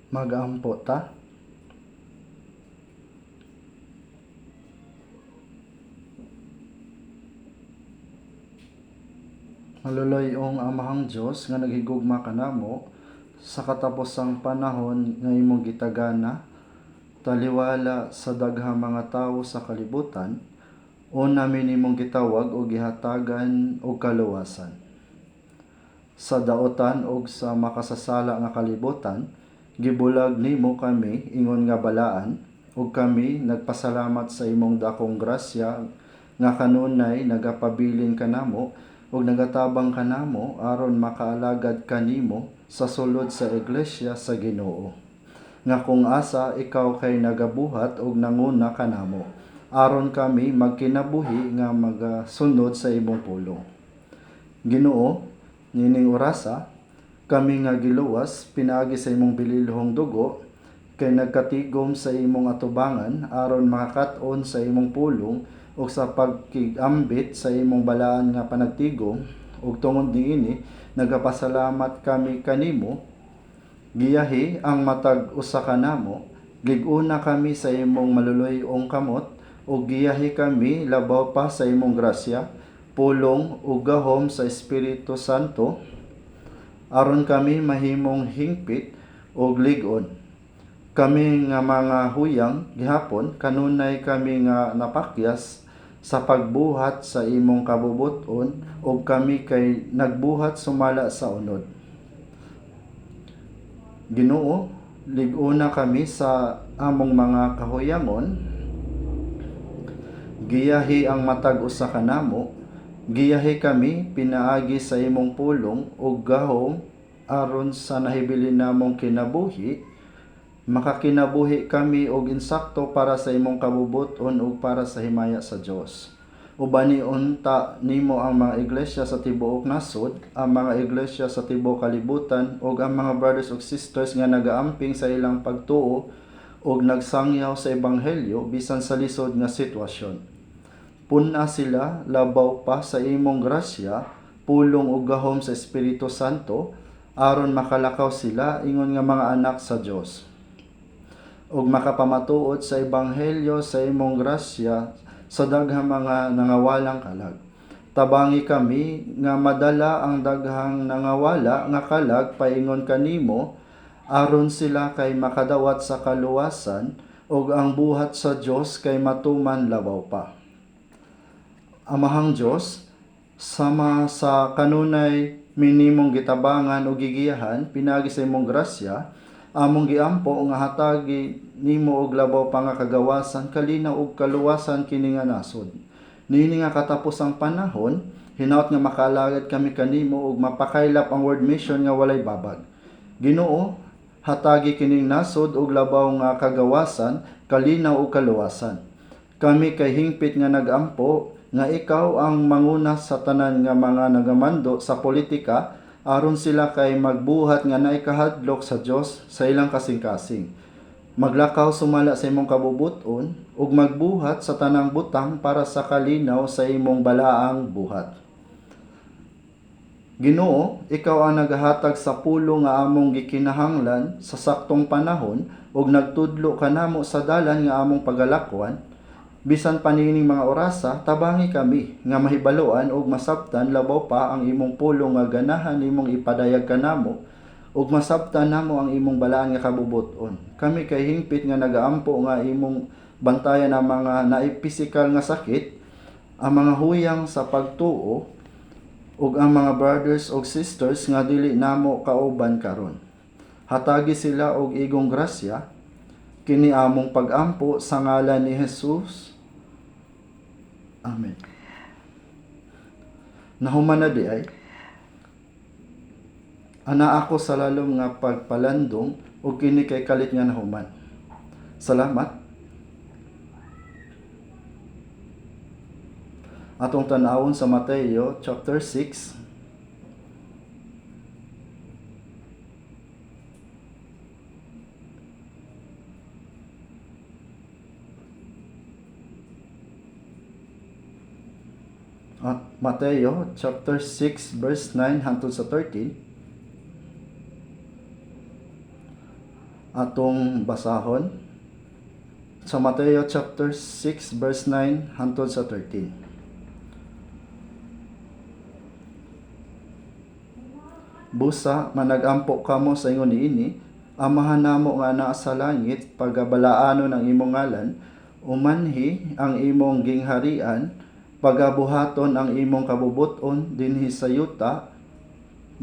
Mag-ampo ta. Maluluy-ong Amahang Dios nga naghigugma kanamo, sa katapusang panahon nga imong gitagana taliwala sa daghang mga tawo sa kalibutan, una mi nimong gitawag og gihatagan og kaluwasan. Sa daotan og sa makasasala nga kalibutan, gibulag nimo kami ingon nga balaan, ug kami nagpasalamat sa imong dakong grasya nga kanunay nagapabilin kanamo ug nagatabang kanamo aron makaalagad kanimo sa sulod sa Iglesia sa Ginoo, nga kung asa ikaw kay nagabuhat ug nanguna kanamo aron kami magkinabuhi nga magasunod sa imong pulong. Ginoo, niining orasa kami nga giluwas pinaagi sa imong bililhong dugo kay nagkatigom sa imong atubangan aron makakat-on sa imong pulong ug sa pagkig-ambit sa imong balaan nga panagtigom, ug tungod niini nagapasalamat kami kanimo. Giyahi ang matag usa kanamo, lig-una kami sa imong maluluy-ong kamot, ug giyahi kami labaw pa sa imong grasya, pulong ug gahom sa Espiritu Santo aron kami mahimong hingpit ug lig-on. Kami nga mga huyang gihapon, kanunay kami nga napakyas sa pagbuhat sa imong kabubut-on, ug kami kay nagbuhat sumala sa unod. Ginoo, lig-una kami sa among mga kahuyangon, giyahi ang matag usa kanamo, giyahi kami pinaagi sa imong pulong ug gahom aron sa nahibilin namong kinabuhi makakinabuhi kami og insakto para sa imong kabubut-on ug para sa himaya sa Dios. Ubani unta nimo ang mga iglesia sa tibuok nasod, ang mga iglesia sa tibuok kalibutan, ug ang mga brothers ug sisters nga nagaamping sa ilang pagtuo ug nagsangyaw sa ebanghelyo bisan sa lisod nga sitwasyon. Pun-a sila labaw pa sa imong grasya, pulong ug gahom sa Espiritu Santo aron makalakaw sila ingon nga mga anak sa Dios ug makapamatuod sa ebanghelyo sa imong grasya sa daghang mga nangawalang kalag. Tabangi kami nga madala ang daghang nangawala nga kalag paingon kanimo aron sila kay makadawat sa kaluwasan ug ang buhat sa Dios kay matuman labaw pa. Amahang Dios, sama sa kanunay minimong gitabangan o gigiyahan pinaagi sa imong grasya, among giampo nga hatagi nimo og labaw pa nga kagawasan, kalinaw ug kaluwasan kini nga nasod. Niini nga katapusang panahon, hinaut nga makaalagad kami kanimo ug mapakaylap ang World Mission nga walay babag. Ginoo, hatagi kining nasod og labaw nga kagawasan, kalinaw ug kaluwasan. Kami kay hingpit nga nagampo nga ikaw ang manguna sa tanan nga mga nagamando sa politika aron sila kay magbuhat nga naay kahadlok sa Dios sa ilang kasing-kasing. Maglakaw sumala sa imong kabubut-on ug magbuhat sa tanang butang para sa kalinaw sa imong balaang buhat. Ginoo, ikaw ang nagahatag sa pulong nga among gikinahanglan sa saktong panahon ug nagtudlo kanamo sa dalan nga among pagalakwan. Bisan pa niining mga orasa, tabangi kami nga mahibaloan ug masabtan labaw pa ang imong pulong nga ganahan nimong ipadayag kanamo ug masabtan namo ang imong balaan nga kabubut-on. Kami kay hingpit nga nagaampo nga imong bantayan ang mga naay pisikal nga sakit, ang mga huyang sa pagtuo, ug ang mga brothers ug sisters nga dili namo kauban karon. Hatagi sila og igong grasya, kini among pagampo sa ngalan ni Jesus. Amen. Nahuman na diay. Ana ako sa lalom nga pagpalandong ug kini kay kalit nga nahuman. Salamat. Atong tan-awon sa Mateo chapter 6, Mateo chapter 6 verse 9 hangtod sa 13. Atong basahon sa Mateo chapter 6 verse 9 hangtod sa 13. Busa managampo kamo sa ingon niini: Amahan namo nga naa sa langit, pagabalaanon ang imong ngalan, umanhi ang imong gingharian, pagabuhaton ang imong kabubut-on dinhi sa yuta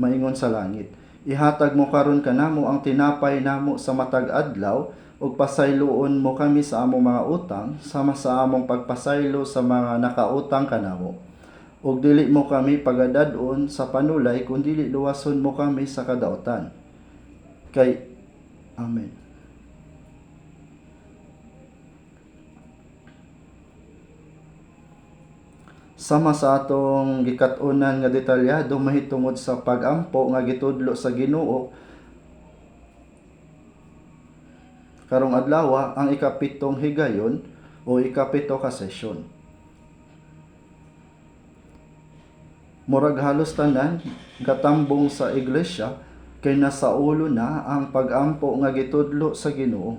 maingon sa langit. Ihatag mo karon kanamo ang tinapay namo sa matag adlaw, ug pasayloon mo kami sa among mga utang sama sa among pagpasaylo sa mga nakautang kanamo. Ug dili mo kami pagadad-on sa panulay, kundili luwason mo kami sa kadautan. Kay Amen. Sama sa atong gikat-unan nga detalyado mahitungod sa pag-ampo nga gitudlo sa Ginoo karong adlaw, ang ikapitong higayon o ikapito ka sesyon. Murag halos tanan gatambong sa iglesia kay nasa ulo na ang pag-ampo nga gitudlo sa Ginoo.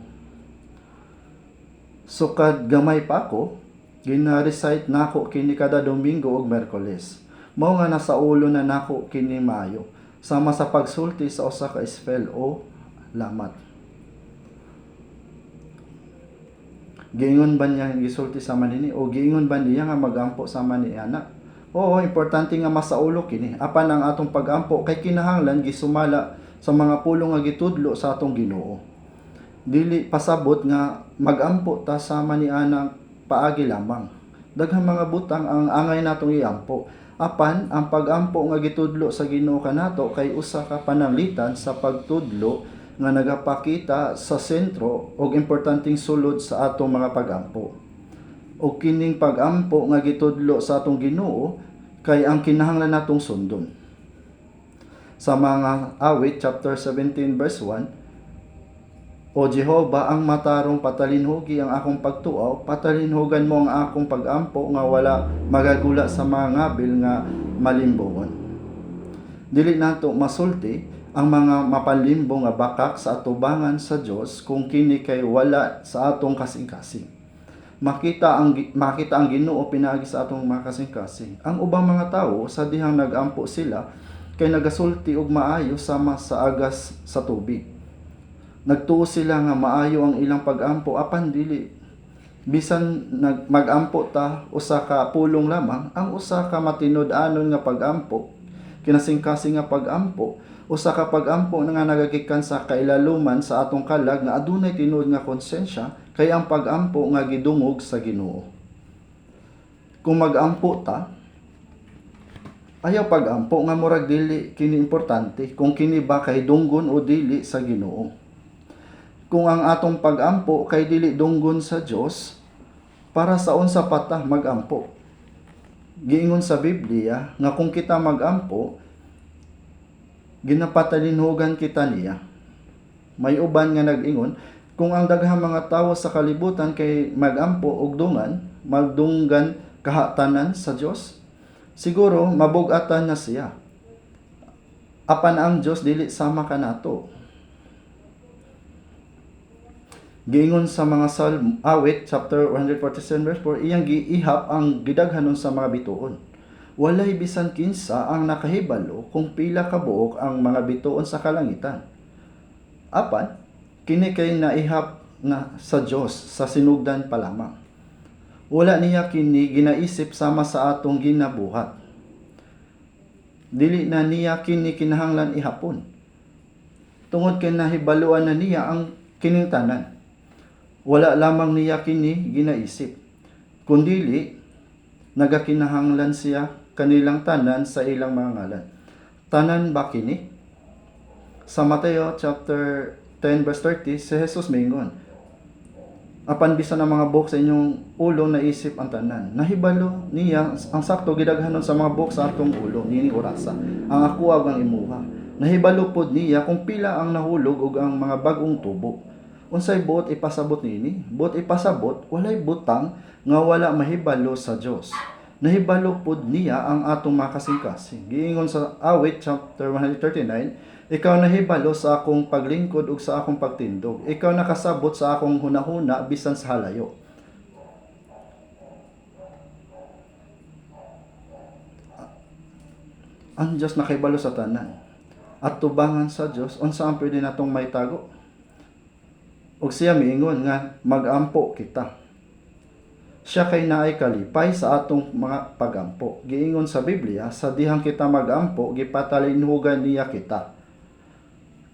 Sukad gamay pa ako, gina-recite nako kini kada Domingo ug Miyerkules. Mao nga nasa ulo na nako kini maayo, sama sa pagsulti sa usa ka spell o lamat. Giingon ba niya gisulti sama nini o giingon ba niya nga magampo sama ni anak? Oo, importante nga masaulo kini. Apan ang atong pagampo kay kinahanglan gisumala sa mga pulong nga gitudlo sa atong Ginoo. Dili pasabot nga magampo ta sama ni anang paagi lamang. Daghang mga butang ang angay natong iampo. Apan ang pagampo nga gitudlo sa Ginoo kanato kay usa ka pananglitan sa pagtudlo nga nagapakita sa sentro og importanteng sulod sa atong mga pagampo. Og kining pagampo nga gitudlo sa atong Ginoo kay ang kinahanglan natong sundon. Sa mga Awit chapter 17 verse 1, O Jehova, ang matarong, patalinhugi ang akong pagtuaw, patalinhugan mo ang akong pagampo nga wala magagula sa mga ngabil nga malimbongon. Dili nato masulti ang mga mapalimbo nga bakak sa atubangan sa Dios kung kini kay wala sa atong kasing-kasing. Makita ang Ginoo pinaagi sa atong mga kasing-kasing. Ang ubang mga tawo sa dihang nagampo sila kay nagasulti og maayo sama sa agas sa tubig. Nagtuo sila nga maayo ang ilang pagampo, apan dili. Bisan magampo ta usa ka pulong lamang, ang usa ka matinud-anon nga pagampo, kinasingkasing nga pagampo, usa ka pagampo nga nagagikan sa kailaluman sa atong kalag nga adunay tinuod nga konsensya, kay ang pagampo nga gidungog sa Ginoo. Kung magampo ta, ayaw pagampo nga murag dili kini importante kung kini ba kay dunggon o dili sa Ginoo. Kung ang atong pagampo kay dili dunggon sa Dios, para sa unsa pa ta magampo? Giingon sa Biblia nga kung kita magampo, ginapatalinhugan kita niya. May uban nga nag-ingon, kung ang daghang mga tawo sa kalibutan kay magampo og dungan, magdunggan kahatanan sa Dios, siguro mabug-atan na siya. Apan ang Dios dili sama kanato. Giingon sa mga Salmo, Awit chapter 147 verse 4, iyang giihap ang gidaghanon sa mga bituon. Walay bisan kinsa ang nakahibalo kung pila ka buok ang mga bituon sa kalangitan. Apan kini kay naihap na sa Dios sa sinugdan pa lamang. Wala niya kini ginaisip sama sa atong ginabuhat. Dili na niya kini kinahanglan ihapon. Tungod kay nahibaluan na niya ang kining tanan. Wala lamang niya kini ginaisip, kundili nagakinahanglan siya kanilang tanan sa ilang mga ngalan. Tanan ba kini? Sa Mateo chapter 10 verse 30, si Jesus mingon, apan bisan ang mga buhok sa inyong ulo naisip ang tanan. Nahibalo niya ang sakto gidaghanon sa mga buhok sa atong ulo niini orasa, ang ako ug ang imuha. Nahibalo pod niya kung pila ang nahulog ug ang mga bag-ong tubo. Unsay buot ipasabot niini? Buot ipasabot, walay butang nga wala mahibalo sa Dios. Nahibalo pud niya ang atong mga kasing-kasing. Giingon sa Awit chapter 139, "Ikaw nahibalo sa akong paglingkod ug sa akong pagtindog. Ikaw nakasabot sa akong hunahuna bisan sa halayo." Ang Dios nakahibalo sa tanan. At tubangan sa Dios, unsa ang pwede natong maitago? Ug siya miingon nga magampo kita. Siya kay naay kalipay sa atong mga pagampo. Giingon sa Biblia, sa dihang kita magampo, gipatalinhugan niya kita.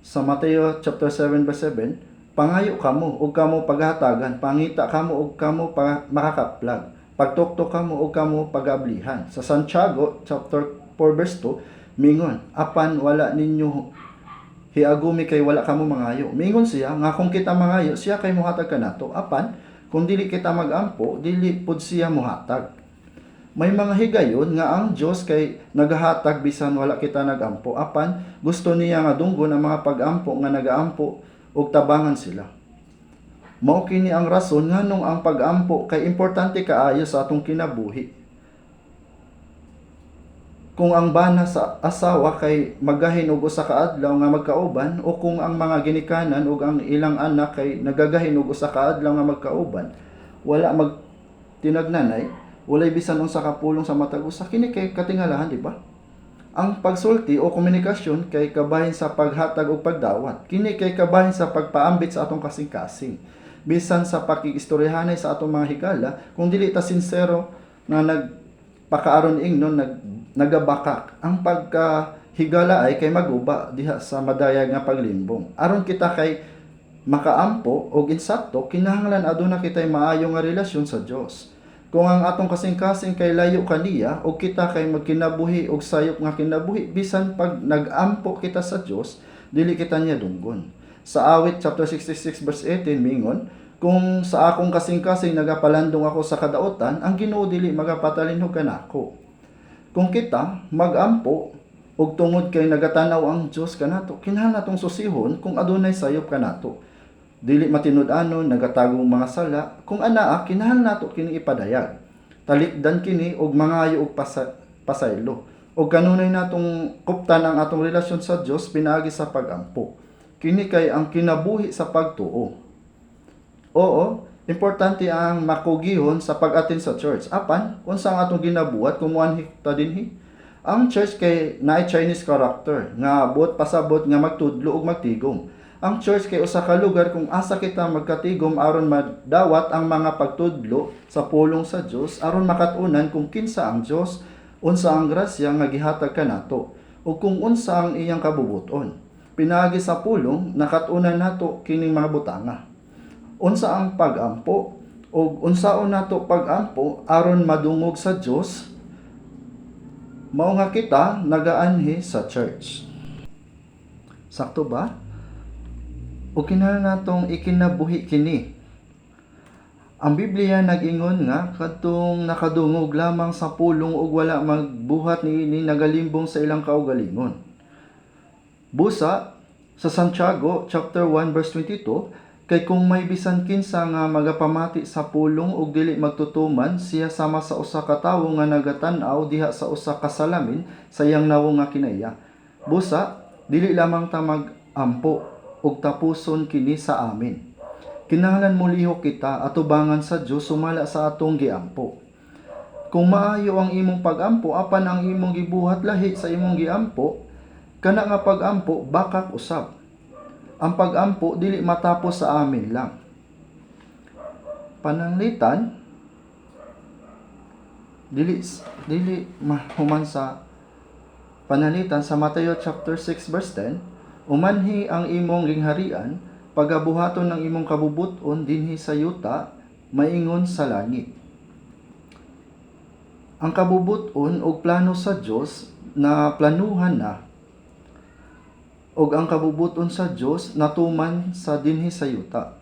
Sa Mateo chapter 7 verse 7, "Pangayo kamo ug kamo paghatagan, pangita kamo ug kamo makakaplag, pagtuktok kamo ug kamo pagablihan." Sa Santiago chapter 4 verse 2, mingon, "Apan wala ninyo hiagumi kay wala kamo mangayo." Mingon siya nga kung kita mangayo, siya kay mohatag kanato. Apan kung dili kita magampo, dili pud siya mohatag. May mga higayon nga ang Dios kay nagahatag bisan wala kita nagampo. Apan gusto niya nga dunggon ang mga pagampo nga nagaampo ug tabangan sila. Mao kini ang rason nganong ang pagampo kay importante kaayo sa atong kinabuhi. Kung ang bana sa asawa kay magahin og usa ka adlaw nga magkauban, o kung ang mga ginikanan ug ang ilang anak kay nagagahin og usa ka adlaw nga magkauban, wala magtinagnanay, walay bisan unsa ka pulong sa matag usa, kini kay katingalahan, di ba? Ang pagsulti o komunikasyon kay kabahin sa paghatag og pagdawat. Kini kay kabahin sa pagpaambit sa atong kasing-kasing. Bisan sa pakig-istoryahanay sa atong mga higala, kung dili ta sinsero nga nagpakaaron ingnon, nagabakak, ang pagkahigala ay kay maguba diha sa madayag nga paglimbong. Aron kita kay makaampo og insakto, kinahanglan aduna kitay maayo nga relasyon sa Dios. Kung ang atong kasing-kasing kay layo kaniya og kita kay magkinabuhi og sayop nga kinabuhi, bisan pag nagampo kita sa Dios, dili kita niya dunggon. Sa Awit chapter 66 verse 18 mingon, "Kung sa akong kasing-kasing nagapalandong ako sa kadautan, ang Ginoo dili magapatalinhog kanako." Kung kita magampo og tungod kay nagatanaw ang Dios kanato, kinahanglan natong susihon kung adunay sayop kanato. Dili matinud-anon, nagatagong mga sala, kung anaa, kinahanglan nato kini ipadayag. Talikdan kini og mangayo og pasaylo. Og kanunay natong kuptan ang atong relasyon sa Dios pinaagi sa pagampo. Kini kay ang kinabuhi sa pagtuo. Oo, importante ang makugihon sa pag-attend sa church. Apan, unsa ang atong ginabuhat kung muanhi ta dinhi? Ang church kay naay Chinese character nga buot pasabot nga magtudlo ug magtigom. Ang church kay usa ka lugar kung asa kita magkatigom aron madawat ang mga pagtudlo sa pulong sa Dios, aron makat-unan kung kinsa ang Dios, unsa ang grasya nga gihatag kanato, ug kung unsa ang iyang kabubuton. Pinaagi sa pulong, nakat-unan nato kining mga butanga. Unsa ang pagampo ug unsaon nato pagampo aron madungog sa Dios, mao nga kita nagaanhi sa church. Sakto ba? O kinahanglan natong ikinabuhi kini. Ang Biblia nag-ingon nga kadtong nakadungog lamang sa pulong ug wala magbuhat niini nagalimbong sa ilang kaugalingon. Busa sa Santiago chapter 1 verse 22, "Kay kung may bisan kinsa nga magapamati sa pulong ug dili magtutuman, siya sama sa usa ka tawo nga nagatan-aw diha sa usa ka salamin sa iyang nawong nga kinaiya." Busa dili lamang ta magampo ug tapuson kini sa amin. Kinahanglan molihok kita atubangan sa Dios sumala sa atong giampo. Kung maayo ang imong pagampo apan ang imong gibuhat lahi sa imong giampo, kana nga pagampo bakak usab. Ang pagampo dili matapos sa amin lang. Pananglitan dili dili mahuman sa pananglitan. Sa Mateo chapter 6 verse 10, "Umanhi ang imong gingharian, pagabuhaton ang imong kabubuton dinhi sa yuta maingon sa langit." Ang kabubuton og plano sa Dios na planuhan na, ug ang kabubuton sa Dios natuman sa dinhi sa yuta.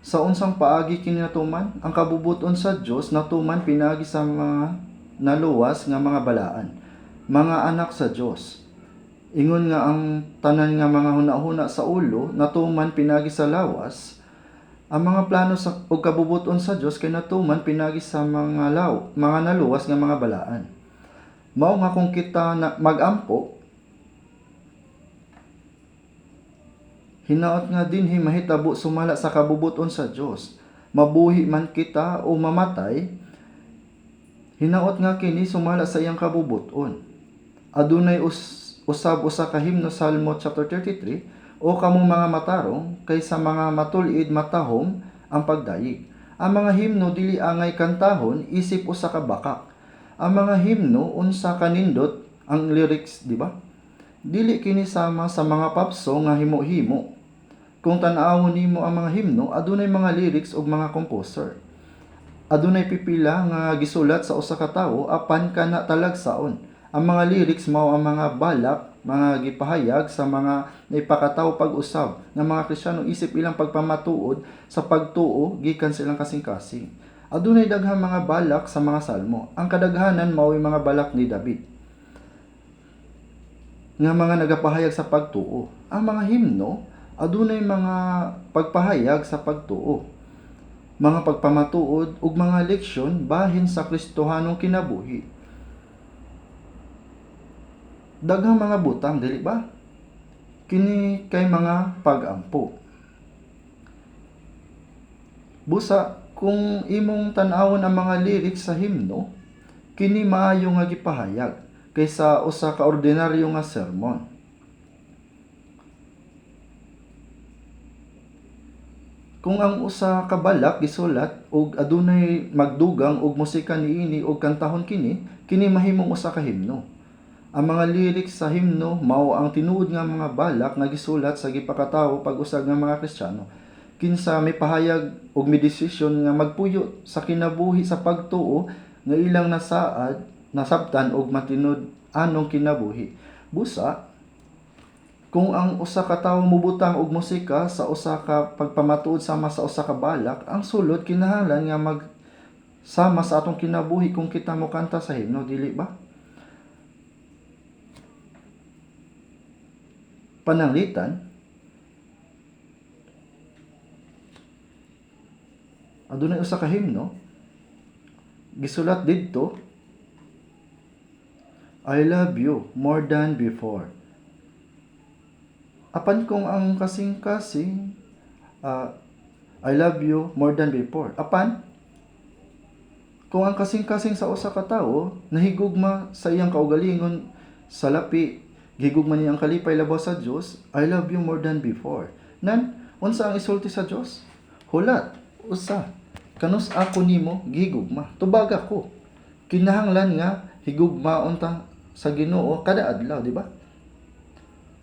Sa unsang paagi kini natuman? Ang kabubuton sa Dios natuman pinaagi sa mga naluwas nga mga balaan, mga anak sa Dios. Ingon nga ang tanan nga mga hunahuna sa ulo natuman pinaagi sa lawas. Ang mga plano sa ug kabubuton sa Dios kay natuman pinaagi sa mga naluwas nga mga balaan. Mao nga kung kita na magampo, hinaot nga dinhi mahitabo sumala sa kabubuton sa Dios. Mabuhi man kita o mamatay, hinaot nga kini sumala sa iyang kabubuton. Adunay usab usa ka himno, Salmo chapter 33, "O kamong mga matarong, kay sa mga matul-id matahom ang pagdayeg." Ang mga himno dili angay kantahon isip usa ka bakak. Ang mga himno, unsa kanindot ang lyrics, di ba? Dili kini sama sa mga pop song nga himo-himo. Kung tan-awon nimo ang mga himno, adunay mga lyrics ug mga composer. Adunay pipila nga gisulat sa usa ka tawo, apan kana talagsaon. Ang mga lyrics mao ang mga balak, mga gipahayag sa mga naipakatawo pag-usab ng mga Kristiyano isip ilang pagpamatuod sa pagtuo gikan sa ilang kasing-kasing. Adunay daghang mga balak sa mga salmo. Ang kadaghanan mao'y mga balak ni David nga mga nagapahayag sa pagtuo. Ang mga himno adunay mga pagpahayag sa pagtuo, mga pagpamatuod ug mga leksyon bahin sa Kristohanong kinabuhi. Daghang mga butang, dili ba? Kini kay mga pag-ampo. Busa kung imong tan-awon ang mga lyrics sa himno, kini maayo nga gipahayag kaysa usa ka ordinaryo nga sermon. Kung ang usa ka balak gisulat ug adunay magdugang og musika niini ug kantahon kini, kini mahimong usa ka himno. Ang mga lyrics sa himno mao ang tinuod nga mga balak nga gisulat sa gipakatawo pag-usab nga mga Kristiyano, kinsa mipahayag og midesisyon nga magpuyo sa kinabuhi sa pagtuo nga ilang nasaad, nasabtan og matinud-anong kinabuhi. Busa kung ang usa ka tawo mobutang og musika sa usa ka pagpamatuod sama sa usa ka balak, ang sulod kinahanglan nga magsama sa atong kinabuhi kung kita mokanta sa himno, dili ba? Pananglitan, adunay usa ka himno gisulat didto, "I love you more than before." Apan kung ang kasing-kasing, "I love you more than before." Apan kung ang kasing-kasing sa usa ka tawo nahigugma sa iyang kaugalingon sa lapi, gihigugma niya ang kalipay labaw sa Dios, "I love you more than before." Nan unsa ang isulti sa Dios? "Hulat usa kanus ako nimo gihigugma, tubaga ko." Kinahanglan nga higugmaon ta sa Ginoo kada adlaw, di ba?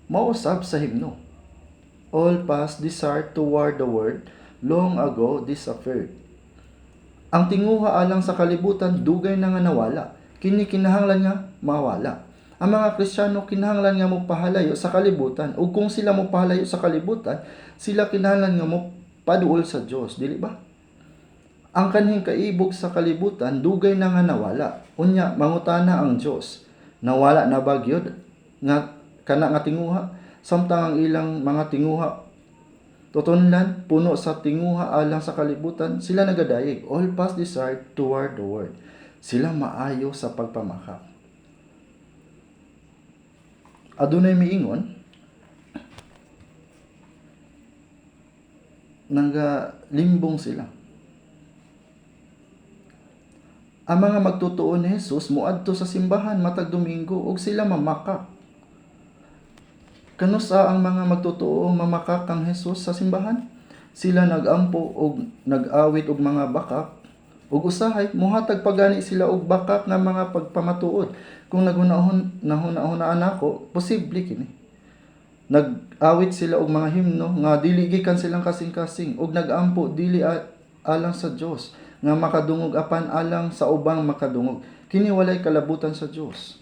Mao usab sa himno. All past desire toward the world long ago disappeared. Ang tinguha alang sa kalibutan dugay na nga nawala. Kini kinahanglan nga mawala. Ang mga Kristiyano kinahanglan nga mopahalayo sa kalibutan, ug kung sila mopahalayo sa kalibutan, sila kinahanglan nga mopaduol sa Dios, dili ba? Ang kanhing kaibog sa kalibutan dugay na nga nawala. Unya mangutana ang Dios, nawala na ba gyud nga kana nga tinguha? Samtang ang ilang mga tinguha tutunlan puno sa tinguha alang sa kalibutan, sila nagadayeg, all past desire toward the world. Sila maayo sa pagpamakak. Adunay miingon, nangalimbong sila. Ang mga magtutuo ni Jesus moadto sa simbahan matag Domingo ug sila mamakak. Kanusa ang mga magtutuo mamakak kang Jesus sa simbahan? Sila nagampo og nag-awit og mga bakak, ug usahay mohatag pagani sila og bakak nga mga pagpamatuod. Kung naghunahon nahuna-hunaan nako, posible kini. Nag-awit sila og mga himno nga dili gikan silang kasing-kasing, ug nagampo dili alang sa Dios nga makadungog apan alang sa ubang makadungog. Kini walay kalabutan sa Dios.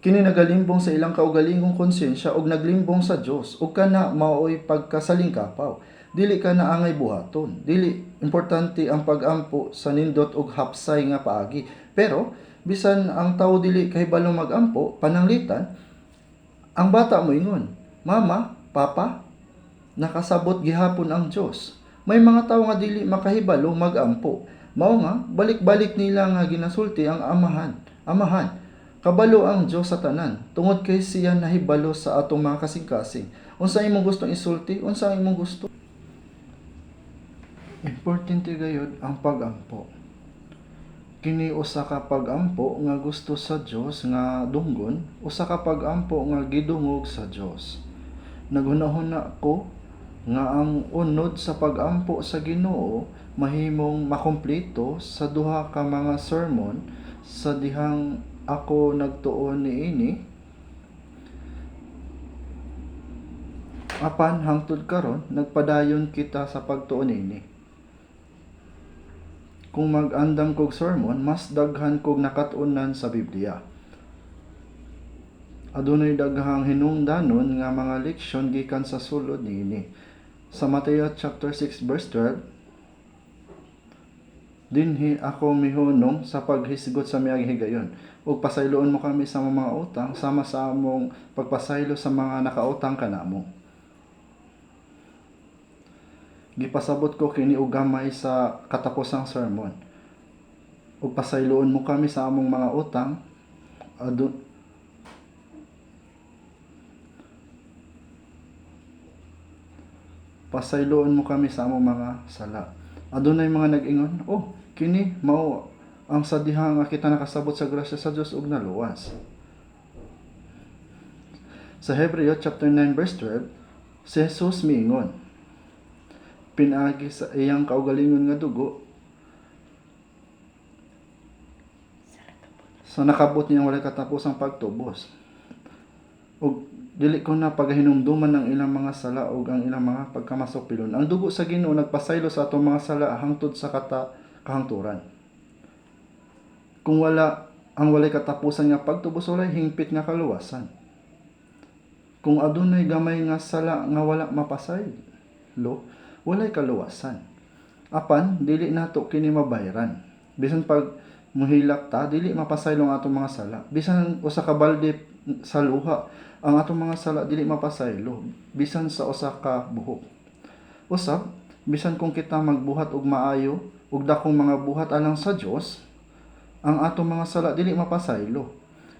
Kini nagalimbong sa ilang kaugalingong konsensya ug naglimbong sa Dios, ug kana maoy pagkasalingkapaw. Dili ka na angay buhaton. Dili importante ang pagampo sa nindot ug hapsay nga paagi. Pero bisan ang tawo dili kahibalo magampo, pananglitan ang bata moingon, "Mama, Papa, nakasabot gihapon ang Dios." May mga tawo nga dili makahibalo magampo. Mao nga balik-balik nila nga ginasulti ang Amahan. Amahan, kabalo ang Dios sa tanan tungod kay siya nahibalo sa atong mga kasing-kasing. Unsa imong gustong isulti? Unsa ang imong gusto? Importante gayud ang pagampo. Kini usa ka pagampo nga gusto sa Dios nga dunggon, usa ka pagampo nga gidungog sa Dios. Naghunahuna ko nga ang unod sa pagampo sa Ginoo mahimong makumpleto sa duha ka mga sermon sa dihang ako nagtuon niini. Apan hangtod karon nagpadayon kita sa pagtuon niini. Kung mag-andam kog sermon, mas daghan kog nakat-unan sa Biblia. Adunay daghang hinungdanon nga mga leksyon gikan sa sulod niini. Sa Mateo chapter 6 verse 12, dinhi ako mihunong sa paghisgot sa miaging higayon. Ug pasayloon mo kami sa among mga utang sama sa among pagpasaylo sa mga nakautang kanamo. Gipasabot ko kini og gamay sa katapusang sermon. Ug pasayloon mo kami sa among mga utang adun pasayloon mo kami sa among mga sala. Adunay mga nag-ingon, "Oh, kini mao ang sa diha nga kita nakasabot sa grasya sa Dios ug naluwas." Sa Hebreo chapter 9 verse 12, si Jesus miingon, pinaagi sa iyang kaugalingon nga dugo sa nakabot niyang walay katapusang pagtubos. Ug dili ko na pagahinumduman ang ilang mga sala ug ang ilang mga pagkamasukpilon. Ang dugo sa Ginoo nagpasaylo sa atong mga sala hangtod sa kahangturan. Kung wala ang walay katapusan nga pagtubos, walay hingpit nga kaluwasan. Kung adunay gamay nga sala nga wala mapasaylo, walay kaluwasan. Apan dili nato kini mabayran. Bisan pag muhilak ta, dili mapasaylo ang atong mga sala. Bisan usa ka balde sa luha, ang atong mga sala dili mapasaylo bisan sa usa ka buhok. Usab, bisan kung kita magbuhat og maayo ug dakong mga buhat alang sa Dios, ang atong mga sala dili mapasaylo.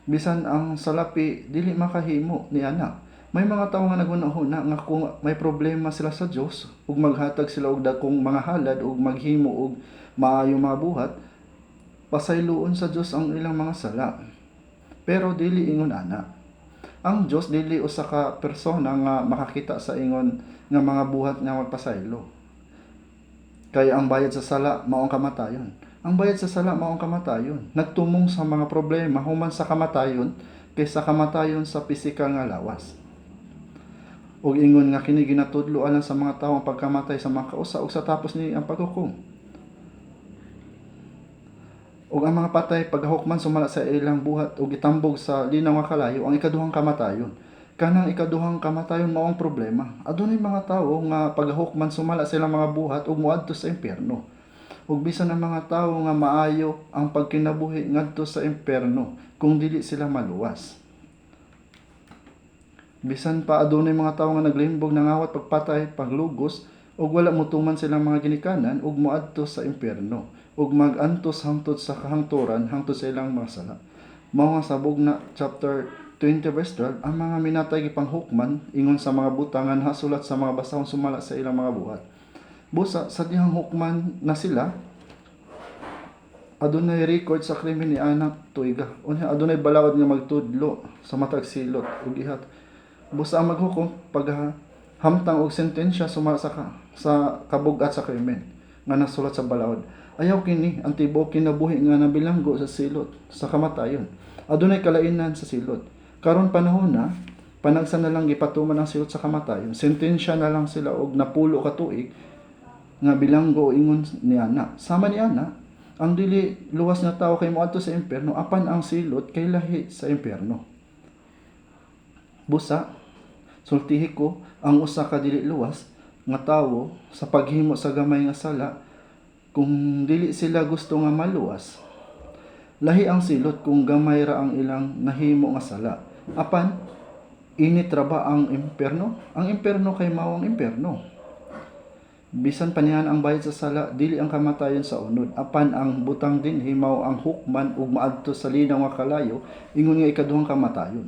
Bisan ang salapi dili makahimo ni ana. May mga tawo nga naghuna-huna nga kung may problema sila sa Dios ug maghatag sila og dakong mga halad ug maghimo og maayo mga buhat, pasayloon sa Dios ang ilang mga sala. Pero dili ingon ana. Ang Dios dili usa ka persona nga makakita sa ingon nga mga buhat nga magpasaylo. Kaya ang bayad sa sala mao ang kamatayon. Ang bayad sa sala mao ang kamatayon. Nagtumong sa mga problema human sa kamatayon kaysa kamatayon sa pisikal nga lawas. Ug ingon nga kini ginatudlo alang sa mga tawo ang pagkamatay sa mga kausa ug sa tapos ni ang paghukom. Ug ang mga patay paghukman sumala sa ilang buhat ug gitambog sa linaw nga kalayo ang ikaduhang kamatayon. Kanang ikaduhang kamatayon mao ang problema. Adunay mga tawo nga paghukman sumala sa ilang mga buhat ug moadto sa impyerno. Ug bisan ang mga tawo nga maayo ang pagkinabuhi ngadto sa impyerno kung dili sila maluwas. Bisan pa adunay mga tawo nga naglimbog, nangawat, pagpatay, paglugos ug wala motuman silang mga ginikanan ug moadto sa impyerno ug magantos hangtod sa kahangturan hangtod sa ilang mga sala. Mao nga sa Bugna chapter 20 verse 12, ang mga minatay gipanghukman ingon sa mga butang nga nasulat sa mga basahon sumala sa ilang mga buhat. Busa sa dihang hukman na sila, adunay record sa krimen ni anak tuiga. Unya adunay balaod nga magtudlo sa matag silot ug ihat. Busa ang maghukom paghamtang og sentensya sumala sa kabugat sa krimen nga nasulat sa balaod. Ayaw kini ang tibuok kinabuhi nga nabilanggo sa silot sa kamatayon. Adunay kalainan sa silot. Karon panahon na panagsa na lang gipatuman ang silot sa kamatayon. Sentensya na lang sila og napulo ka tuig nga bilanggo ingon ni ana. Sama ni ana, ang dili luwas nga tawo kay moadto sa impyerno apan ang silot kay lahi sa impyerno. Busa, sultihi ko ang usa ka dili luwas nga tawo sa paghimo sa gamay nga sala kung dili sila gusto nga maluwas. Lahi ang silot kung gamay ra ang ilang nahimo nga sala. Apan init ra ba ang impyerno? Ang impyerno kay mao ang impyerno. Bisan pa niana ang bayad sa sala dili ang kamatayon sa unod, apan ang butang dinhi mao ang hukman ug maadto sa linaw nga kalayo, ingon nga ikaduhang kamatayon.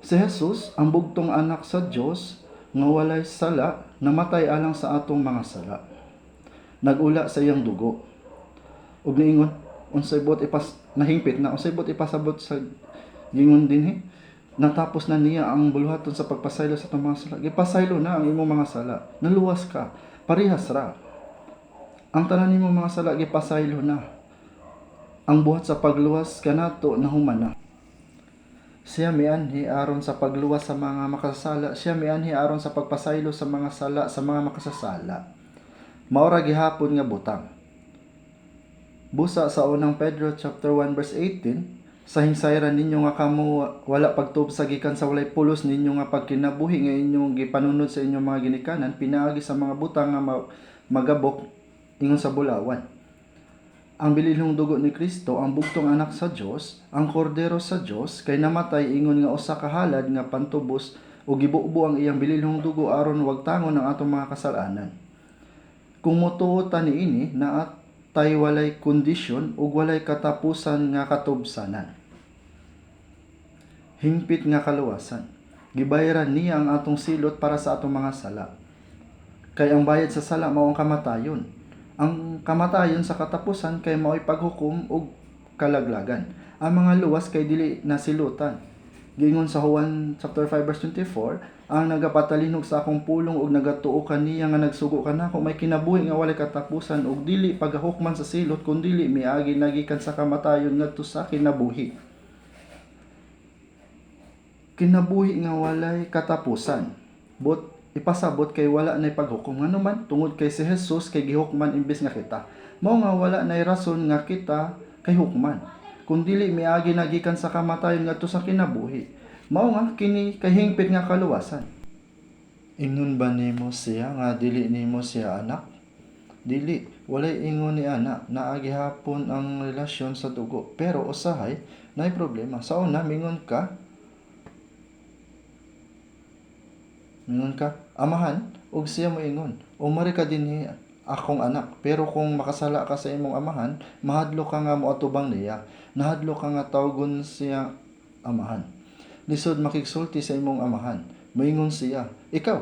Si Jesus, ang bugtong anak sa Dios nga walay sala, namatay alang sa atong mga sala. Nagula sa iyang dugo. Ug niingon, unsay buot ipas nahingpit na, unsay buot ipasabot sa gingon dinhi? Natapos na niya ang buluhaton sa pagpasaylo sa atong mga sala. Gipasaylo na ang imong mga sala. Naluwas ka. Parehas ra. Ang tanan nimong mga sala gipasaylo na. Ang buhat sa pagluwas kanato nahuman na. Siya mianhi aron sa pagluwas sa mga makasasala, siya mianhi aron sa pagpasaylo sa mga sala sa mga makasasala. Mao ra gihapon nga butang. Busa sa unang Pedro chapter 1 verse 18, sa hingsayran ninyo nga kamo wala pagtubsa gikan sa walay pulos ninyo nga pagkinabuhi nga inyong gipanunod sa inyong mga ginikanan pinaagi sa mga butang nga magabok ingon sa bulawan. Ang bililhong dugo ni Kristo, ang bugtong anak sa Dios, ang kordero sa Dios, kay namatay ingon nga usa ka halad nga pantubos ug gibubo ang iyang bililhong dugo aron wagtangon ang atong mga kasalanan. Kung motuo ta niini, naa tay walay kondisyon ug walay katapusan nga katubsanan. Hingpit nga kaluwasan. Gibayaran niya ang atong silot para sa atong mga sala. Kay ang bayad sa sala mao ang kamatayon. Ang kamatayon sa katapusan kay mao'y paghukom ug kalaglagan. Ang mga luwas kay dili nasilutan. Giingon sa Juan chapter 5 verse 24, ang nagapatalinog sa akong pulong ug nagatuo kaniya nga nagsugo kanako may kinabuhi nga walay katapusan ug dili pagahukman sa silot kun dili miagi na gikan sa kamatayon ngadto sa kinabuhi. Kinabuhi nga walay katapusan. But ipasabot kay wala nay paghukom, ngano man tungod kay si Jesus kay gihukman imbes nga kita. Mao nga wala nay rason nga kita kay hukman kun dili miagi na gikan sa kamatayon ngadto sa kinabuhi. Mao nga kini kay hingpit nga kaluwasan. Ingnon ba nimo siya nga dili nimo siya anak? Dili, walay ingon ni ana, naa gihapon ang relasyon sa dugo. Pero usahay naay problema. Sa una mingon ka, amahan, ug siya moingon, "Umari ka dinhi akong anak." Pero kung makasala ka sa imong amahan, mahadlok ka nga moatubang niya. Nahadlok ka nga tawgon siya amahan. Lisod makigsulti sa imong amahan. Moingon siya, "Ikaw,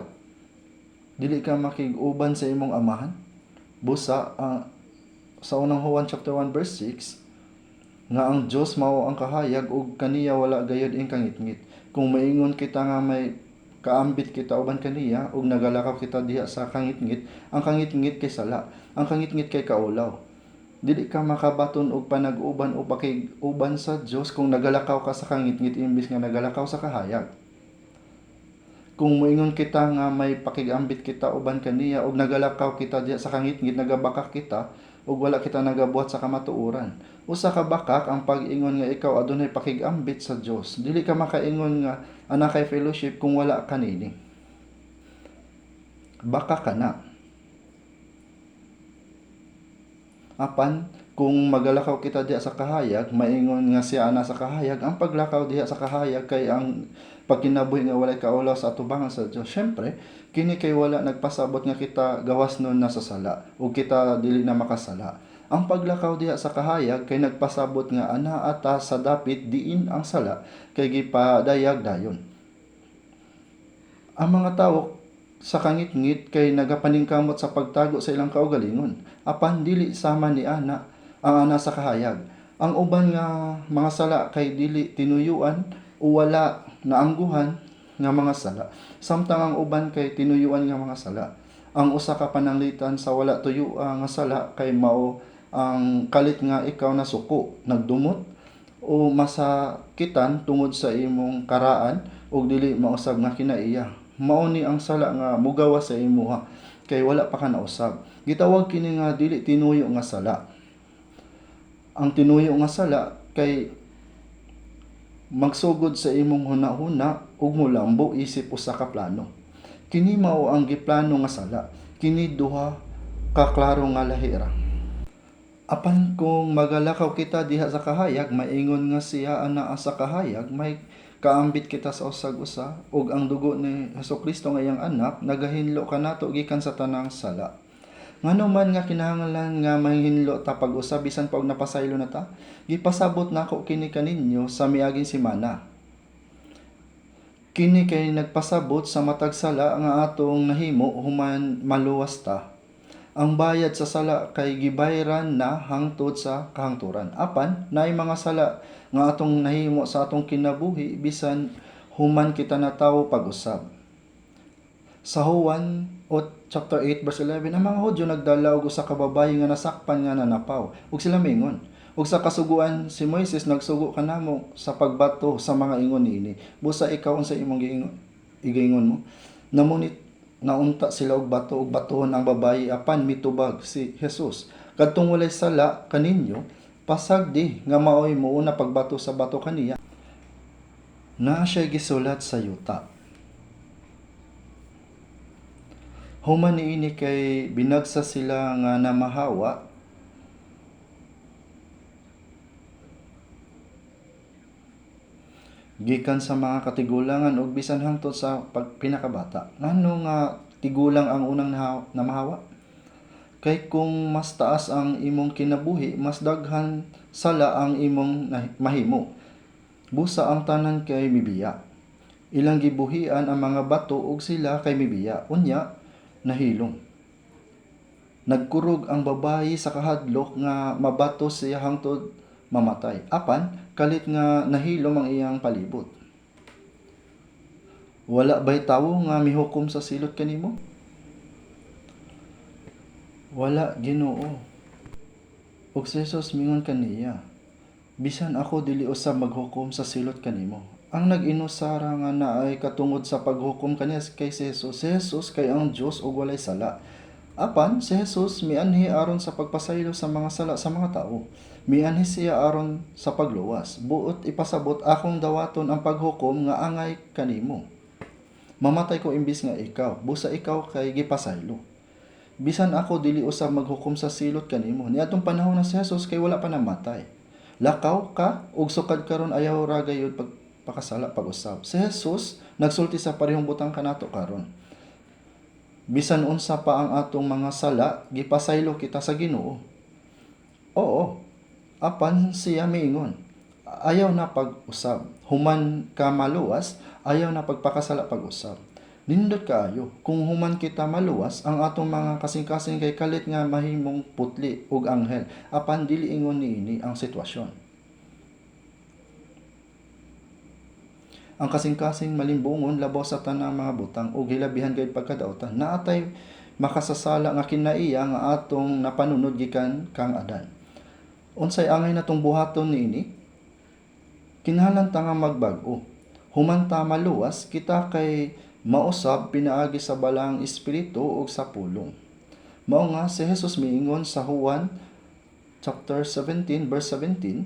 dili ka makig-uban sa imong amahan?" Busa sa unang Juan chapter 1 verse 6 nga ang Dios mao ang kahayag ug kaniya wala gayud ing kangitngit. Kung maingon kita nga may kaambit kita uban kaniya ug nagalakaw kita diha sa kangitngit, ang kangitngit kay sala, ang kangitngit kay kaulaw. Dili ka makabaton og panag-uban o pakig-uban sa Dios kung nagalakaw ka sa kangitngit imbes nga nagalakaw sa kahayag. Kung moingon kita nga may pakig-ambit kita uban kaniya ug nagalakaw kita diha sa kangitngit, nagabakak kita ug wala kita nagabuhat sa kamatuoran. Usa ka bakak ang pag-ingon nga ikaw adunay pakig-ambit sa Dios. Dili ka makaingon nga ana kay fellowship kung wala kanini. Baka ka na. Apan kung magalakaw kita diha sa kahayag, maingon nga siya ana sa kahayag, ang paglakaw diha sa kahayag kay ang pagkinabuhi nga walay kaulaw sa atubangan sa Dios. Syempre, kini kay wala nagpasabot nga kita gawas nun na sa sala ug kita dili na makasala. Ang paglakaw diha sa kahayag kay nagpasabot nga ana ata sa dapit diin ang sala kay gipadayag dayon. Ang mga tawo sa kangitngit kay nagapaningkamot sa pagtago sa ilang kaugalingon. Apan dili sama ni ana ang ana sa kahayag. Ang uban nga mga sala kay dili tinuyuan o wala naangguhan nga mga sala. Samtang ang uban kay tinuyuan nga mga sala. Ang usa ka pananglitan sa wala tuyo nga sala kay mao ang kalit nga ikaw nasuko, nagdumot o masakitan tungod sa imong karaan ug dili mausab nga kinaiya. Mao ni ang sala nga mugawas sa imuha kay wala pa ka nausab. Gitawag kini nga dili tinuyo nga sala. Ang tinuyo nga sala kay magsugod sa imong hunahuna ug mulambo isip usa ka plano. Kini mao ang giplano nga sala. Kini duha ka klaro nga lahi ra. Apan kung magalakaw kita diha sa kahayag, maingon nga siya anaa sa kahayag, may kaambit kita sa usag usa ug ang dugo ni Hesukristo nga iyang anak nagahinlo kanato gikan sa tanang sala. Ngano man nga kinahanglan nga mahinlo ta pag-usab bisan pa og napasaylo na ta? Gipasabot nako kini kaninyo sa miaging semana. Kini kay nagpasabot sa matag sala nga atong nahimo human maluwas ta. Ang bayad sa sala kay gibayran na hangtod sa kahangturan. Apan naay mga sala nga atong nahimo sa atong kinabuhi bisan human kita natawo pag-usab. Sa Juan o chapter 8 verse 11, ang mga Hudyo nagdala og usa ka babayi nga nasakpan nga nanapaw ug sila mingon, "Ug sa kasuguan si Moises nagsugo kanamo sa pagbato sa mga ingon niini. Busa ikaw, unsa imong giingon igaingon mo?" Namunit naunta sila og bato ug batuhon ang babayi, apan mitubag si Jesus, "Kadtong walay sala kaninyo, pasagdi nga maoy mouna pagbato sa bato kaniya." Naa siya gisulat sa yuta. Human niini kay binagsa sila nga namahawa gikan sa mga katigulangan ug bisan hangtod sa pinakabata. Ngano nga tigulang ang unang namahawa? Kay kung mas taas ang imong kinabuhi, mas daghan sala ang imong mahimo. Busa ang tanan kay mibiya. Ilang gibuhian ang mga bato ug sila kay mibiya. Unya nahilom. Nagkurog ang babayi sa kahadlok nga mabato siya hangtod mamatay. Apan kalit nga nahilom ang iyang palibot. Wala bay tawo nga mihukom sa silot kanimo? Wala, Ginoo. Ug si Jesus mingon kaniya, "Bisan ako dili usab maghukom sa silot kanimo." Ang nag-inusara nga naay katungod sa paghukom kaniya kay si Jesus. Si Jesus kay ang Dios ug walay sala. Apan si Jesus mianhi aron sa pagpasaylo sa mga sala sa mga tawo. Mianhi siya aron sa pagluwas. Buot ipasabot, akong dawaton ang paghukom nga angay kanimo. Mamatay ko imbis nga ikaw. Busa ikaw kay gipasaylo. Bisan ako dili usab maghukom sa silot kanimo. Niadtong panahon na si Jesus kay wala pa namatay. Lakaw ka ug sukad karon ayaw ra gayud pagpakasala pag-usab. Si Jesus nagsulti sa parehong butang kanato karon. Bisan unsa pa ang atong mga sala, gipasaylo kita sa Ginoo. Oo. Apan siya miingon, "Ayaw na pag-usab. Human ka maluwas, ayaw na pagpakasala pag-usab." Nindot kaayo. Kung human kita maluwas, ang atong mga kasing-kasing kay kalit nga mahimong putli ug anghel. Apan dili ingon niini ang sitwasyon. Ang kasing-kasing malimbungon labaw sa tanang mga butang ug hilabihan gayud pagkadautan. Naatay makasasala nga kinaiya nga atong napanunod gikan kang Adan. Unsay angay natong buhaton niini? Kinahanglan ta nga magbag-o. Human ta maluwas, kita kay mausab pinaagi sa Balaang Espiritu ug sa pulong. Mao nga si Jesus miingon sa Juan chapter 17 verse 17,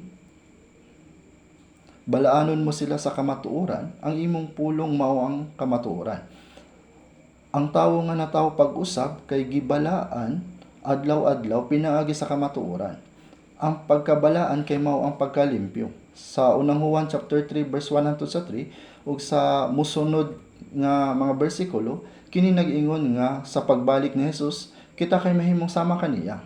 "Balaanon mo sila sa kamatuoran, ang imong pulong mao ang kamatuoran." Ang tawo nga natawo pag-usab kay gibalaan adlaw-adlaw pinaagi sa kamatuoran. Ang pagkabalaan kay mao ang pagkalimpyo. Sa unang Juan chapter 3 verse 1 hangtod sa 3 ug sa mosunod nga mga bersikulo, kini nag-ingon nga sa pagbalik ni Jesus, kita kay mahimong sama kaniya.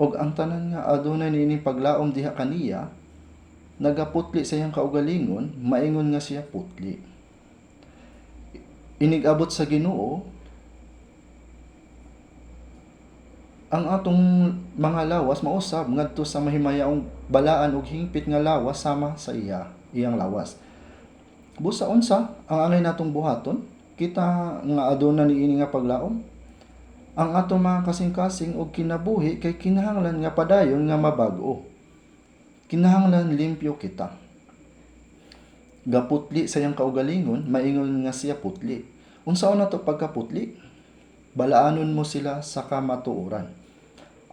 Og ang tanan nga adunay niining paglaom diha kaniya, nagaputli sa iyang kaugalingon, maingon nga siya putli. Inig-abot sa Ginoo, ang atong mga lawas mausab ngadto sa mahimayaong balaan ug hingpit nga lawas sama sa iyang lawas. Busa unsa ang angay natong buhaton? Kita nga aduna niini nga paglaom. Ang atong mga kasing-kasing ug kinabuhi kay kinahanglan nga padayon nga mabag-o. Kinahanglan limpyo kita. Gaputli sa iyang kaugalingon, maingon nga siya putli. Unsaon nato pagkaputli? Balaanon mo sila sa kamatuoran.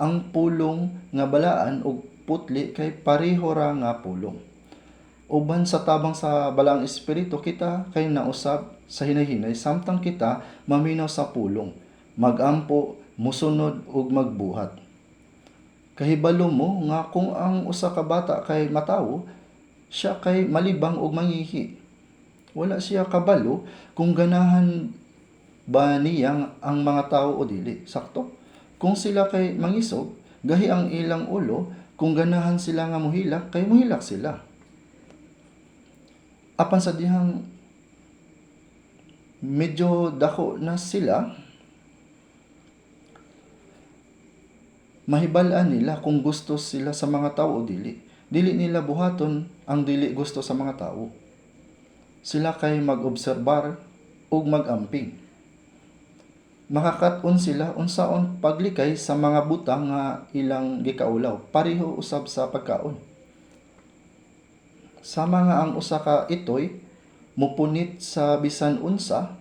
Ang pulong nga balaan ug putli kay pareho ra nga pulong. Uban sa tabang sa Balaang Espiritu, kita kay nausab sa hinay-hinay samtang kita maminaw sa pulong, magampo, musunod ug magbuhat. Kahibalo mo nga kung ang usa ka bata kay matawo, Siya kay malibang og mangihi. Wala siya kabalo kung ganahan ba niya ang mga tao o dili. Sakto? Kung sila kay mangisog, gahi ang ilang ulo, kung ganahan sila nga muhilak, kay muhilak sila. Apan sa dihang medyo dako na sila, mahibal-an nila kung gusto sila sa mga tao o dili. Dili nila buhaton ang dili gusto sa mga tao. Sila kay mag-obserbar ug mag-amping. Makakat-on sila unsaon paglikay sa mga butang nga ilang gikaulaw, pareho usab sa pagkaon. Sama nga ang usa ka itoy mupunit sa bisan unsa,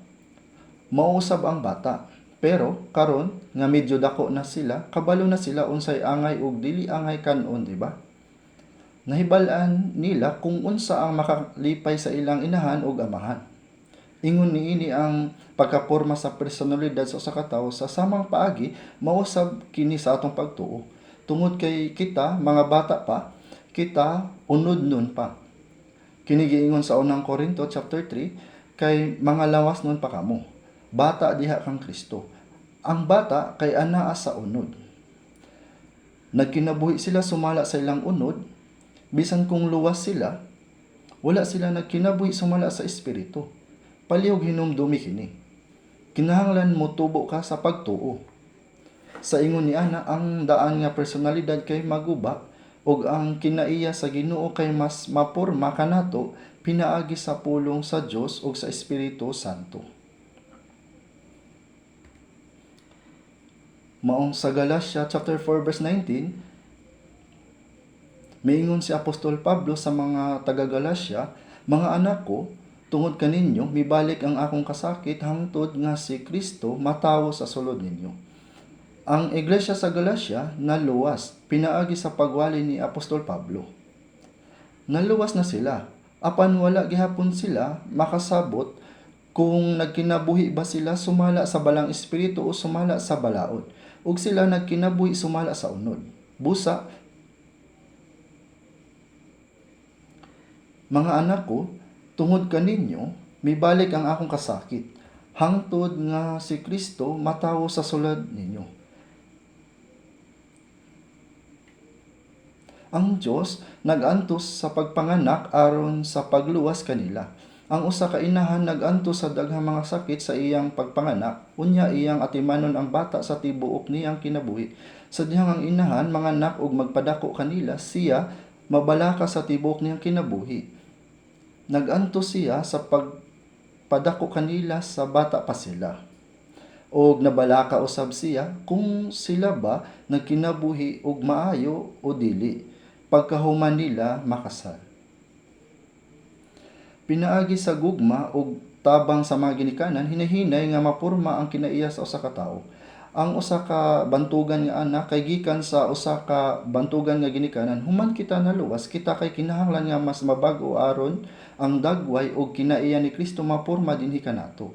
mao usab ang bata. Pero karon nga medyo dako na sila, kabalo na sila unsay angay ug dili angay kan-on, di ba? Nahibal-an nila kung unsa ang makalipay sa ilang inahan ug amahan. Ingon niini ang pagkaporma sa personalidad sa usa ka tawo. Sa samang paagi, mao sab kini sa atong pagtuo. Tungod kay kita mga bata pa, kita unod nun pa. Kini giingon sa Unang Korinto chapter 3, kay mga lawas nun pa kamo. Bata diha kang Kristo. Ang bata kay anaa sa unod. Nagkinabuhi sila sumala sa ilang unod, bisan kung luwas sila, wala sila nagkinabuhi sumala sa espiritu. Palihog hinumdumi kini. Kinahanglan mo tubo ka sa pagtuo. Sa ingon ni ana, ang daan nga personalidad kay maguba ug ang kinaiya sa Ginoo kay mas maporma kanato pinaagi sa pulong sa Dios ug sa Espiritu Santo. Maong sa Galatia chapter 4 verse 19, miingon si Apostol Pablo sa mga taga Galatia, "Mga anak ko, tungod kaninyo mibalik ang akong kasakit hangtod nga si Kristo matawo sa sulod ninyo." Ang iglesia sa Galatia naluwas pinaagi sa pagwali ni Apostol Pablo. Naluwas na sila, apan wala gihapon sila makasabot kung nagkinabuhi ba sila sumala sa balang espiritu o sumala sa balaod, ug sila nagkinabuhi sumala sa unod. Busa, mga anak ko, tungod kaninyo mibalik ang akong kasakit hangtod nga si Kristo matawo sa sulod ninyo. Ang Dios nag-antos sa pagpanganak aron sa pagluwas kanila. Ang usa ka inahan nag-antos sa daghang mga sakit sa iyang pagpanganak, unya iyang atimanon ang bata sa tibuok niyang kinabuhi. Sa dihang ang inahan manganak og magpadako kanila, siya mabalaka sa tibuok niyang kinabuhi. Nag-antos siya sa pagpadako kanila sa bata pa sila. Og nabalaka usab siya kung sila ba nagkinabuhi og maayo o dili pagkahuman nila makasal. Pinaagi sa gugma og tabang sa mga ginikanan, hinahinay nga mapurma ang kinaiya sa usa ka tawo. Ang usa ka bantugan nga anak kay gikan sa usa ka bantugan nga ginikanan. Human kita naluwas, kita kay kinahanglan nga mas mabag-o aron ang dagway og kinaiya ni Kristo mapurma dinhi kanato.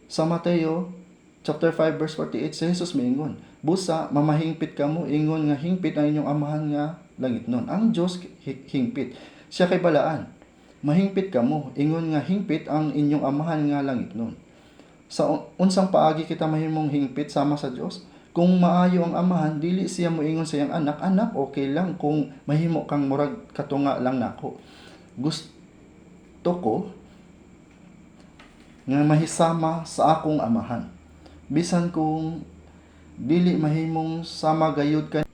Sa Mateo chapter 5 verse 48, si Jesus miingon, "Busa mamahingpit kamo ingon nga hingpit ang inyong Amahan nga langitnon." Ang Dios hingpit. Siya kay balaan. Mahingpit kamo ingon nga hingpit ang inyong Amahan nga langitnon. Sa unsang paagi kita mahimong hingpit sama sa Dios? Kung maayo ang amahan, dili siya moingon sa iyang anak, "Anak, okay lang kung mahimo kang murag katunga lang nako. Gusto ko nga mahisama sa akong amahan. Bisan kung dili mahimong sama gayud ka."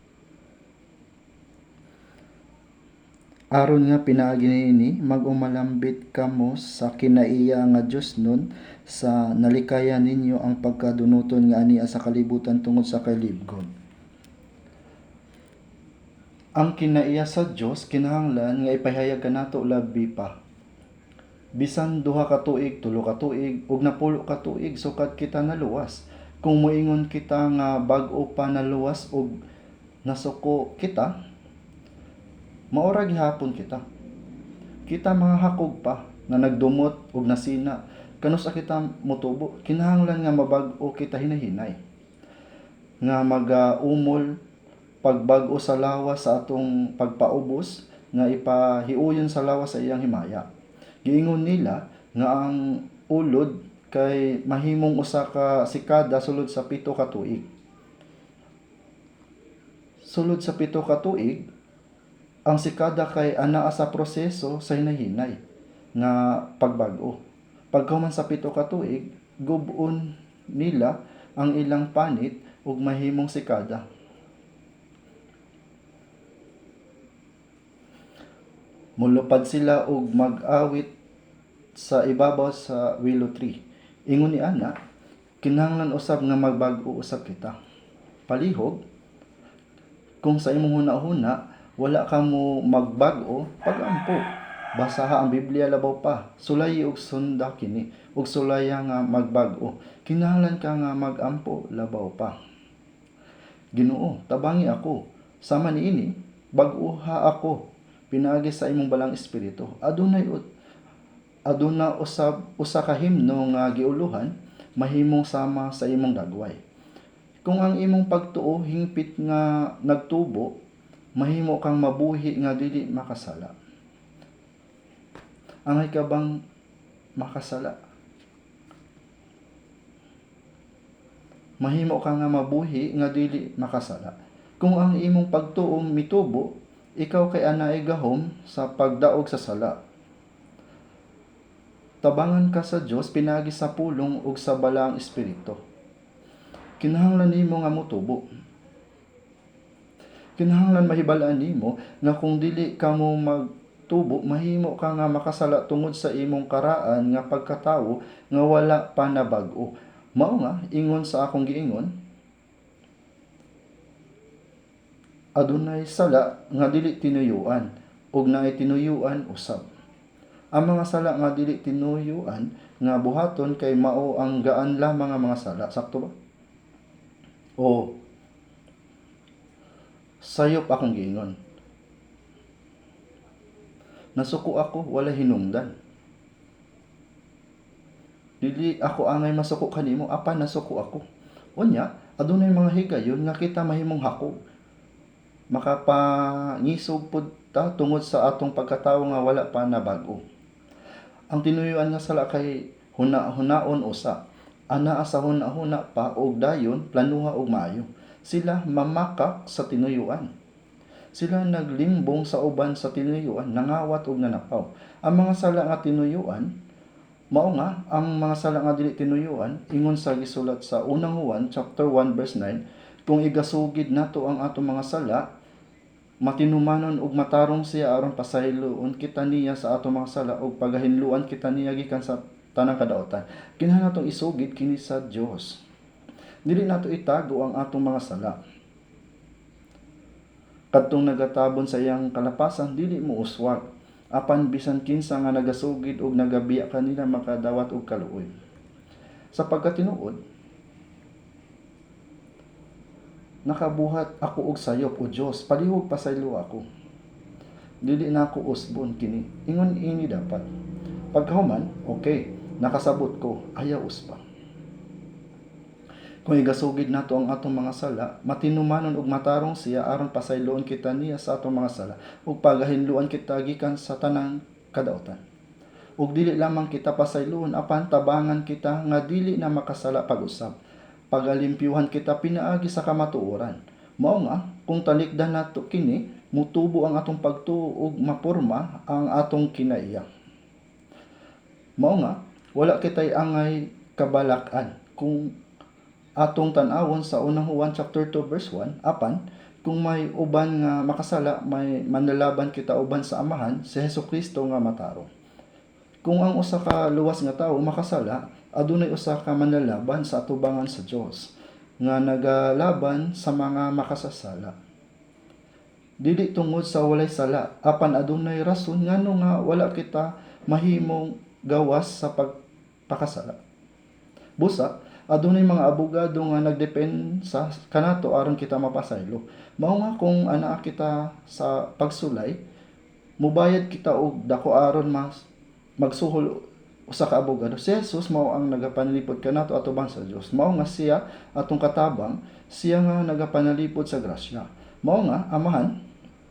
Aron nga pinaagi niini mag-umalambit kamo sa kinaiya nga Dios nun sa nalikayan ninyo ang pagkadunuton nga ania sa kalibutan tungod sa kalibgon. Ang kinaiya sa Dios kinahanglan nga ipahayag kanato labi pa. Bisan 2 ka tuig, 3 ka tuig, ug 10 ka tuig sukad kita naluwas. Kung moingon kita nga bag-o pa naluwas ug nasuko kita, maora gihapon kita. Kita mga hakog pa nga nagdumot ug nasina. Kanus-a kita motubo? Kinahanglan nga mabag-o kita hinahinay. Nga magaumol pagbag-o sa lawas sa atong pagpaubos. nga ipahiuyon sa lawas sa iyang himaya. Giingon nila nga ang ulod kay mahimong usa ka sikada sulod sa 7 ka tuig. Sulod sa 7 ka tuig, ang sikada kay anaa sa proseso sa hinay-hinay nga pagbag-o. Pagkahuman sa 7 ka tuig, gub-on nila ang ilang panit ug mahimong sikada. Molupad sila og mag-awit sa ibabaw sa willow tree. Ingon ni ana, kinahanglan usab nga magbag-o usab kita. Palihog, kung sa imong huna-huna wala ka mo magbag-o, pag-ampo. Basaha ang Biblia labaw pa. Sulayi og sunda kini ug sulaya nga magbag-o. Kinahanglan ka nga mag-ampo labaw pa. Ginoo, tabangi ako. Sama niini, bag-oha ako pinaagi sa imong balang espiritu. Adunay aduna usab usa ka himno nga giuluhan mahimong sama sa imong dagway. Kung ang imong pagtuo hingpit nga nagtubo, mahimo kang mabuhi nga dili makasala. Angay ka bang makasala? Mahimo ka nga mabuhi nga dili makasala. Kung ang imong pagtuo mitubo, ikaw kay anaay gahom sa pagdaog sa sala. Tabangan ka sa Dios pinaagi sa pulong ug sa balaang espiritu. Kinahanglan nimo nga motubo. Kinahanglan mahibal-an nimo nga kung dili ka mo magtubo, mahimo ka nga makasala tungod sa imong karaan nga pagkatawo nga wala pa nabag-o. Mao nga ingon sa akong giingon, adunay sala nga dili tinuyuan ug naay tinuyuan usab. Ang mga sala nga dili tinuyuan nga buhaton kay mao ang gaan lamang nga mga sala. Sakto ba? O sayop akong giingon. Nasuko ako, wala hinungdan. Dili ako angay masuko kanimo, apan nasuko ako. Unya, adunay mga higayon nga kita mahimong hakog. Makapangisog pud ta tungod sa atong pagkatawo nga wala pa nabag-o. Ang tinuyuan nga sala kay huna-hunaon usa. Anaa sa huna-huna pa og dayon planuha og maayo. Sila mamakak sa tinuyuan. Sila naglimbong sa uban sa tinuyuan, nangawat og nanapaw. Ang mga sala nga tinuyuan, mao nga ang mga sala nga dili tinuyuan, ingon sa gisulat sa unang Juan chapter 1 verse 9, kung igasugid nato ang atong mga sala, matinumanon ug matarong siya aron pasayloon kita niya sa atong mga sala ug pagahinluan kita niya gikan sa tanang kadautan. Kinahanglan natong isugid kini sa Dios. Dili nato itago ang atong mga sala. Kadtong nagatabon sa iyang kalapasan dili mo uswag. Apan bisan kinsa nga nagasugid og nagabiya kanila makadawat og kaluoy. Sa pagkatinuod, nakabuhat ako og sayop, o Dios, palihog pasaylo ako. Dili na ako usbon kini. Ingon ini dapat. Pagkahuman, okay, nakasabot ko, ayaw usba. Kung igasugid nato ang atong mga sala, matinumanon og matarong siya aron pasayloon kita niya sa atong mga sala ug pagahinluan kita gikan sa tanang kadautan. Ug dili lamang kita pasayloon apan tabangan kita nga dili na makasala pag-usab. Pagalimpyuhan kita pinaagi sa kamatuoran. Mao nga kung talikdan nato kini, mutubo ang atong pagtuo ug maporma ang atong kinaiya. Mao nga wala kitay angay kabalak-an kung atong tan-awon sa unang Juan chapter 2 verse 1, apan kung may uban nga makasala, may manlalaban kita uban sa Amahan, si Hesukristo nga matarong. Kung ang usa ka luwas nga tawo makasala, adunay usa ka manlalaban sa atubangan sa Dios nga nagalaban sa mga makasasala. Dili tungod sa walay sala, apan adunay rason ngano nga wala kita mahimong gawas sa pagpakasala. Busa, adunay mga abogado nga nagdepensa kanato aron kita mapasaylo. Mao nga kung anaa kita sa pagsulay, mubayad kita og dako aron mas magsuhol usa ka abogado. Si Jesus mao ang nagapanalipod kanato atubang sa Dios. Mao nga siya atong katabang, siya nga nagapanalipod sa grasya. Mao nga amahan,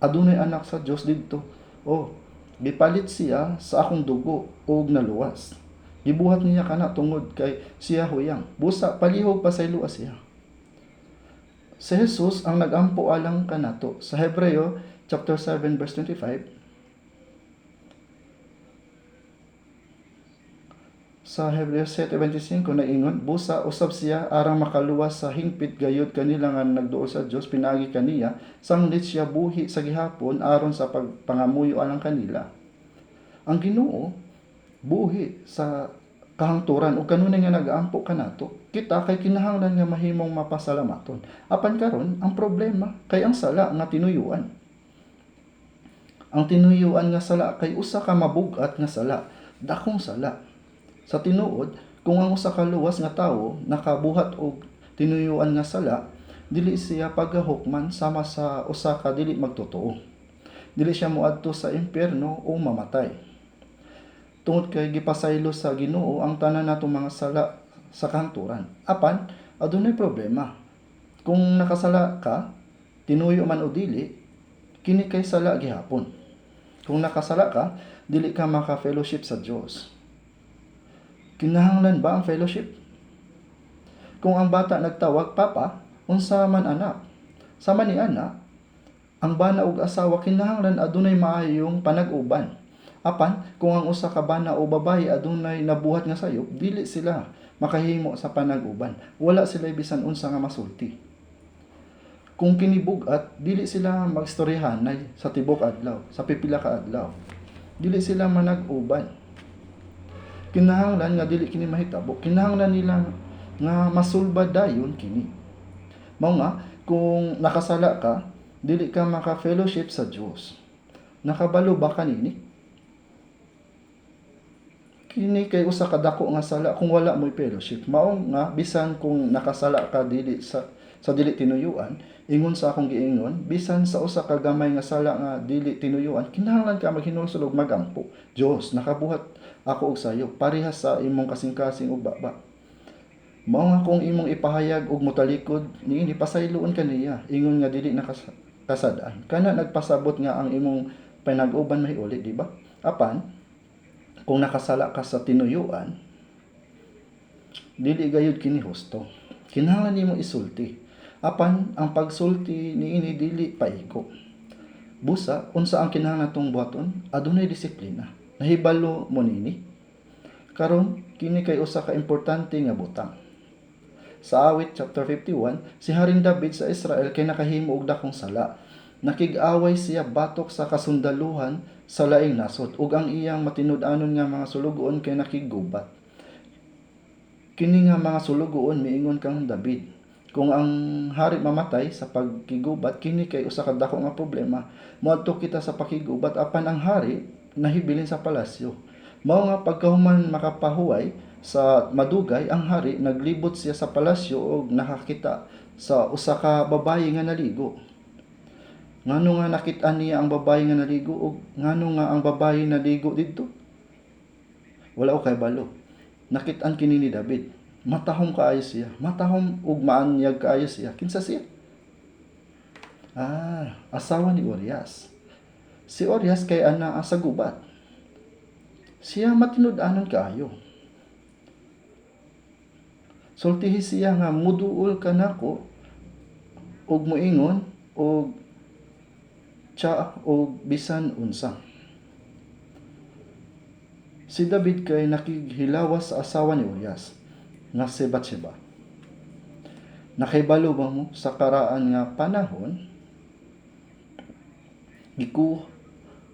adunay anak sa Dios didto. Oh, gipalit siya sa akong dugo ug naluwas. Gibuhat niya kana tungod kay siya huyang. Busa palihog pasayloa siya. Si Jesus ang nagampo alang kanato. Sa Hebreo chapter 7 verse 25, sa Hebreo 7:25 naingon, busa usab siya aron makaluwas sa hingpit gayud kanila nga nagduol sa Dios pinaagi kaniya, sanglit siya buhi sa gihapon aron sa pagpangamuyo alang kanila. Ang Ginoo buhi sa kahangturan ug kanunay nga nagaampo kanato. Kita kay kinahanglan nga mahimong mapasalamaton. Apan karon ang problema kay ang sala nga tinuyuan. Ang tinuyuan nga sala kay usa ka mabug-at nga sala, dakong sala. Sa tinuod, kung ang usa ka luwas nga tawo nakabuhat og tinuyuan nga sala, dili siya pagahukman sama sa usa ka dili magtotoo. Dili siya moadto sa impyerno o mamatay. Tungod kay gipasaylo sa Ginoo ang tanan natong mga sala sa kahangturan. Apan adunay problema. Kung nakasala ka, tinuyo man o dili, kini kay sala gihapon. Kung nakasala ka, dili ka maka-fellowship sa Dios. Kinahanglan ba ang fellowship? Kung ang bata nagtawag, "Papa," unsa man anak? Sama ni ana, ang bana ug asawa kinahanglan adunay maayong panag-uban. Apan kung ang usa ka bana o babayi adunay nabuhat nga sayop, dili sila makahimo sa panag-uban. Wala sila bisan unsa nga masulti. Kung kini bug-at, dili sila magstoryahanay sa tibok adlaw, sa pipila ka adlaw. Dili sila manag-uban. Kinahanglan nga dili kini mahitabo. Kinahanglan nila nga masulbad dayon kini. Mao nga kung nakasala ka, dili ka maka-fellowship sa Dios. Nakabalo ba kanini? Kini kay usa ka dako nga sala kung wala mo'y fellowship. Mao nga bisan kung nakasala ka dili sa dili tinuyuan, ingon sa akong giingon, bisan sa usa ka gamay nga sala nga dili tinuyuan, kinahanglan ka maghinulsol ug magampo. Dios, nakabuhat ako og sayop, parehas sa imong kasing-kasing ug baba. Mao nga kung imong ipahayag og motalikod niini, pasayloon ka niya, ingon nga dili na kasad-an. Kana nagpasabot nga ang imong panag-uban mahiuli, di ba? Apan kung nakasala ka sa tinuyuan, dili gayud kini husto. Kinahanglan nimo isulti. Apan ang pagsulti niini dili paigo. Busa unsa ang kinahanglan natong buhaton? Adunay disiplina. Nahibalo mo nini? Karon kini kay usa ka importante nga butang. Sa Awit chapter 51, si Haring David sa Israel kay nakahimo og dakong sala. Nakig-away siya batok sa kasundaluhan sa laing nasod ug ang iyang matinud-anon nga mga sulugoon kay nakiggubat. Kini nga mga sulugoon miingon kang David, kung ang hari mamatay sa pagkigubat, kini kay usa ka dako nga problema. Moadto kita sa pakigubat, apan ang hari nahibilin sa palasyo. Mao nga pagkahuman makapahuway sa madugay ang hari, naglibot siya sa palasyo og nakakita sa usa ka babayi nga naligo. Ngano nga nakit-an niya ang babayi nga naligo og ngano nga ang babayi naligo didto? Wala ko kabalo. Nakit-an kini ni David. Matahom kaayo siya. Matahom ug maanyag kaayo siya. Kinsa siya? Asawa ni Urias. Si Urias kay ana sa gubat. Siya matinud-anon kaayo. Sultihi siya nga muduol ka nako ug moingon og tsa og bisan unsa. Si David kay nakighilawas sa asawa ni Urias nga si Bathsheba. Nakahibalo ba mo sa karaan nga panahon,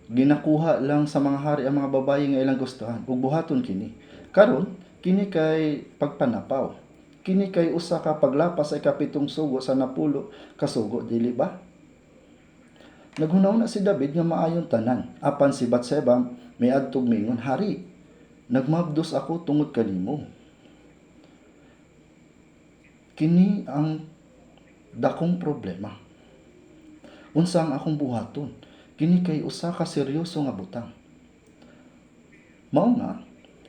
ginakuha lang sa mga hari ang mga babayi nga ilang gustuhan ug buhaton kini. Karon kini kay pagpanapaw. Kini kay usa ka paglapas sa ikapitong sugo sa 10 ka sugo, dili ba? Naghuna-huna si David nga maayon tanan. Apan si Bathsheba miadtog miingon, "Hari, nagmabdos ako tungod kanimo." Kini ang dakong problema. Unsa ang akong buhaton? Kini kay usa ka seryoso nga butang. Mao nga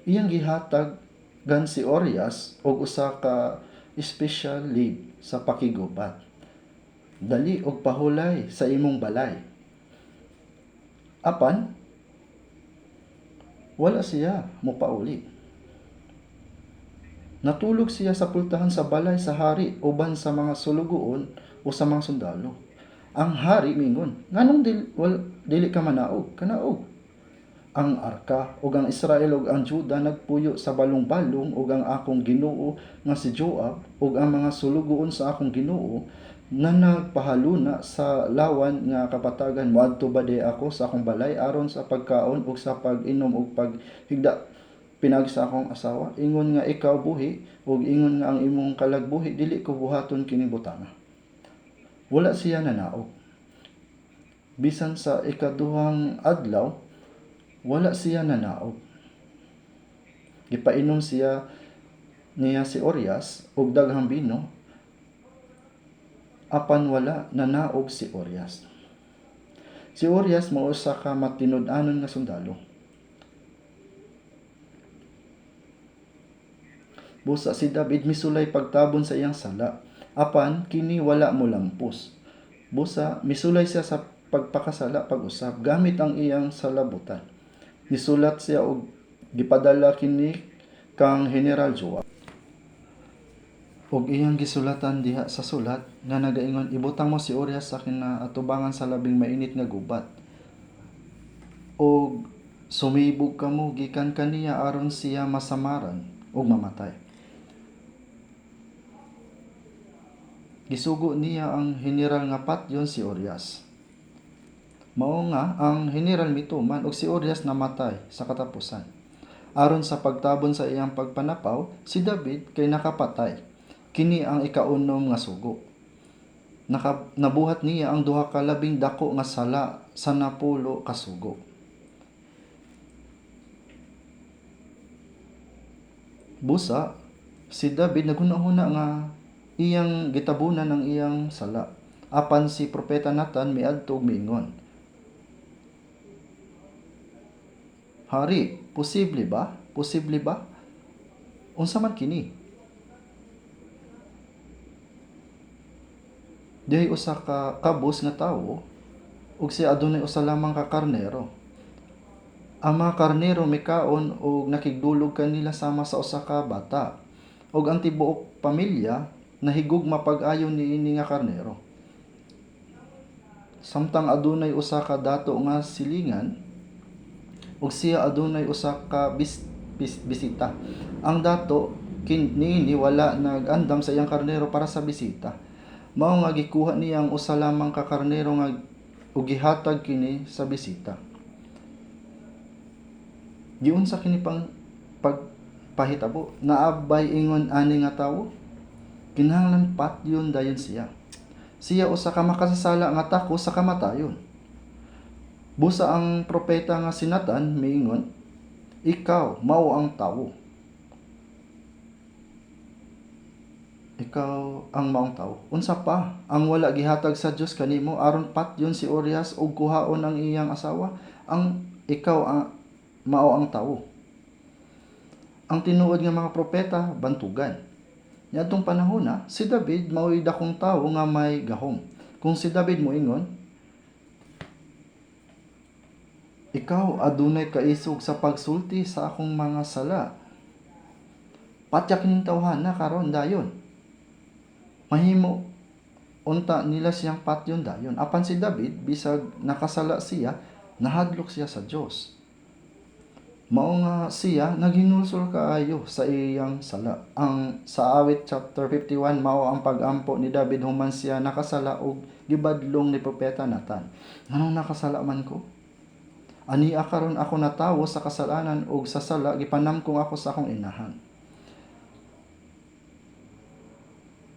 iyang gihatag gan si Orias og usa ka special leave sa pakigubat. "Dali og pahulay sa imong balay." Apan wala siya mopauli. Natulog siya sa pultahan sa balay sa hari uban sa mga sulugoon o sa mga sundalo. Ang hari mingon, "Nganong dili ka manaog? Kanaog." Ang arka ug ang Israel ug ang Juda nagpuyo sa balong-balong, ug ang akong ginoo nga si Joab ug ang mga sulugoon sa akong ginoo na nagpahaluna sa lawan nga kapatagan. Moadto ba diay ako sa akong balay aron sa pagkaon ug sa pag-inom ug paghigda pinaagi sa akong asawa? Ingon nga ikaw buhi ug ingon nga ang imong kalag buhi, dili ko buhaton kining butanga." Wala siya nanaog. Bisan sa ikaduhang adlaw, wala siya nanaog. Gipainom siya niya si Orias og daghang bino, apan wala nanaog si Orias. Si Orias mao usa ka matinud-anon nga sundalo. Busa si David misulay pagtabon sa iyang sala, apan kini wala molampos. Busa misulay siya sa pagpakasala pag-usab gamit ang iyang salabutan. Nisulat siya og gipadala kini kang General Joab. Og iyang gisulatan diha sa sulat nga nagaingon, "Ibutang mo si Urias sa kinaatubangan sa labing mainit nga gubat. Og sumibog kamo gikan kaniya aron siya masamaran ug mamatay." Gisugo niya ang general nga patyon si Urias. Mao nga ang general mituman ug si Urias namatay sa katapusan. Aron sa pagtabon sa iyang pagpanapaw, si David kay nakapatay. Kini ang ikaunom nga sugo. Nabuhat niya ang duha ka labing dako nga sala sa 10 ka sugo. Busa, si David naghuna-huna nga iyang gitabunan ang iyang sala. Apan si Propeta Nathan miadto ug miingon, "Hari, posible ba? Posible ba? Unsa man kini? Dihay usa ka kabus nga tawo ug siya adunay usa lamang ka karnero. Ang mga karnero mikaon og nakigdulog kanila sama sa usa ka bata. Ug ang tibuok pamilya nahigugma pag-ayo niini nga karnero. Samtang adunay usa ka dato nga silingan ug siya adunay usa ka bisita. Ang dato niini wala nag-andam sa iyang karnero para sa bisita. Mao nga gikuha niya ang usa lamang ka karnero nga ug gihatag kini sa bisita. Giunsa kini pang pagpahitabo? Naabay ingon ani nga tawo? Kinahanglan patyon dayon siya. Siya usa ka makasasala nga takos sa kamatayon." Busa ang propeta nga si Nathan miingon, "Ikaw mao ang tawo. Ikaw ang maong tawo. Unsa pa ang wala gihatag sa Dios kanimo aron patyon si Urias ug kuhaon ang iyang asawa? Ang ikaw ang mao ang tawo." Ang tinuod nga mga propeta bantugan. Niadtong panahona, si David mao'y dakong tawo nga may gahom. Kung si David moingon, "Ikaw adunay kaisog sa pagsulti sa akong mga sala," patya kining tawhana karon dayon. Mahimo unta nila siyang patyon dayon. Apan si David, bisag nakasala siya, nahadlok siya sa Dios. Mao nga siya naghinulsol kaayo sa iyang sala. Ang sa Awit chapter 51 mao ang pag-ampo ni David human siya nakasala og gibadlong ni Propeta Nathan. "Nganong nakasala man ko? Ania karon ako natawo sa kasalanan ug sa sala gipanamkong ako sa akong inahan.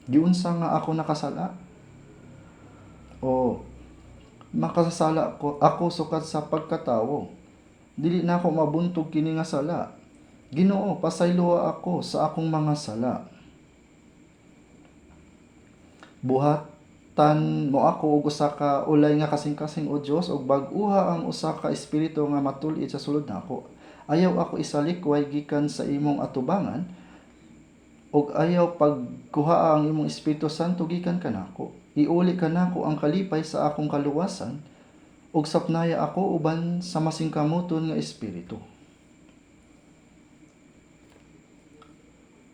Giunsa nga ako nakasala? O makasasala ko ako sukat sa pagkatawo. Dili na ako mabuntog kini nga sala. Ginoo, pasayloa ako sa akong mga sala. Buhatan mo ako og usa ka ulay nga kasing-kasing, o Dios, ug bag-uha ang usa ka espiritu nga matul-id sa sulod nako. Ayaw ako isalikway gikan sa imong atubangan, ug ayaw pagkuhaa ang imong Espiritu Santo gikan kanako. Iuli kanako ang kalipay sa akong kaluwasan, Ug sapnaya ako uban sa masingkamoton nga espiritu.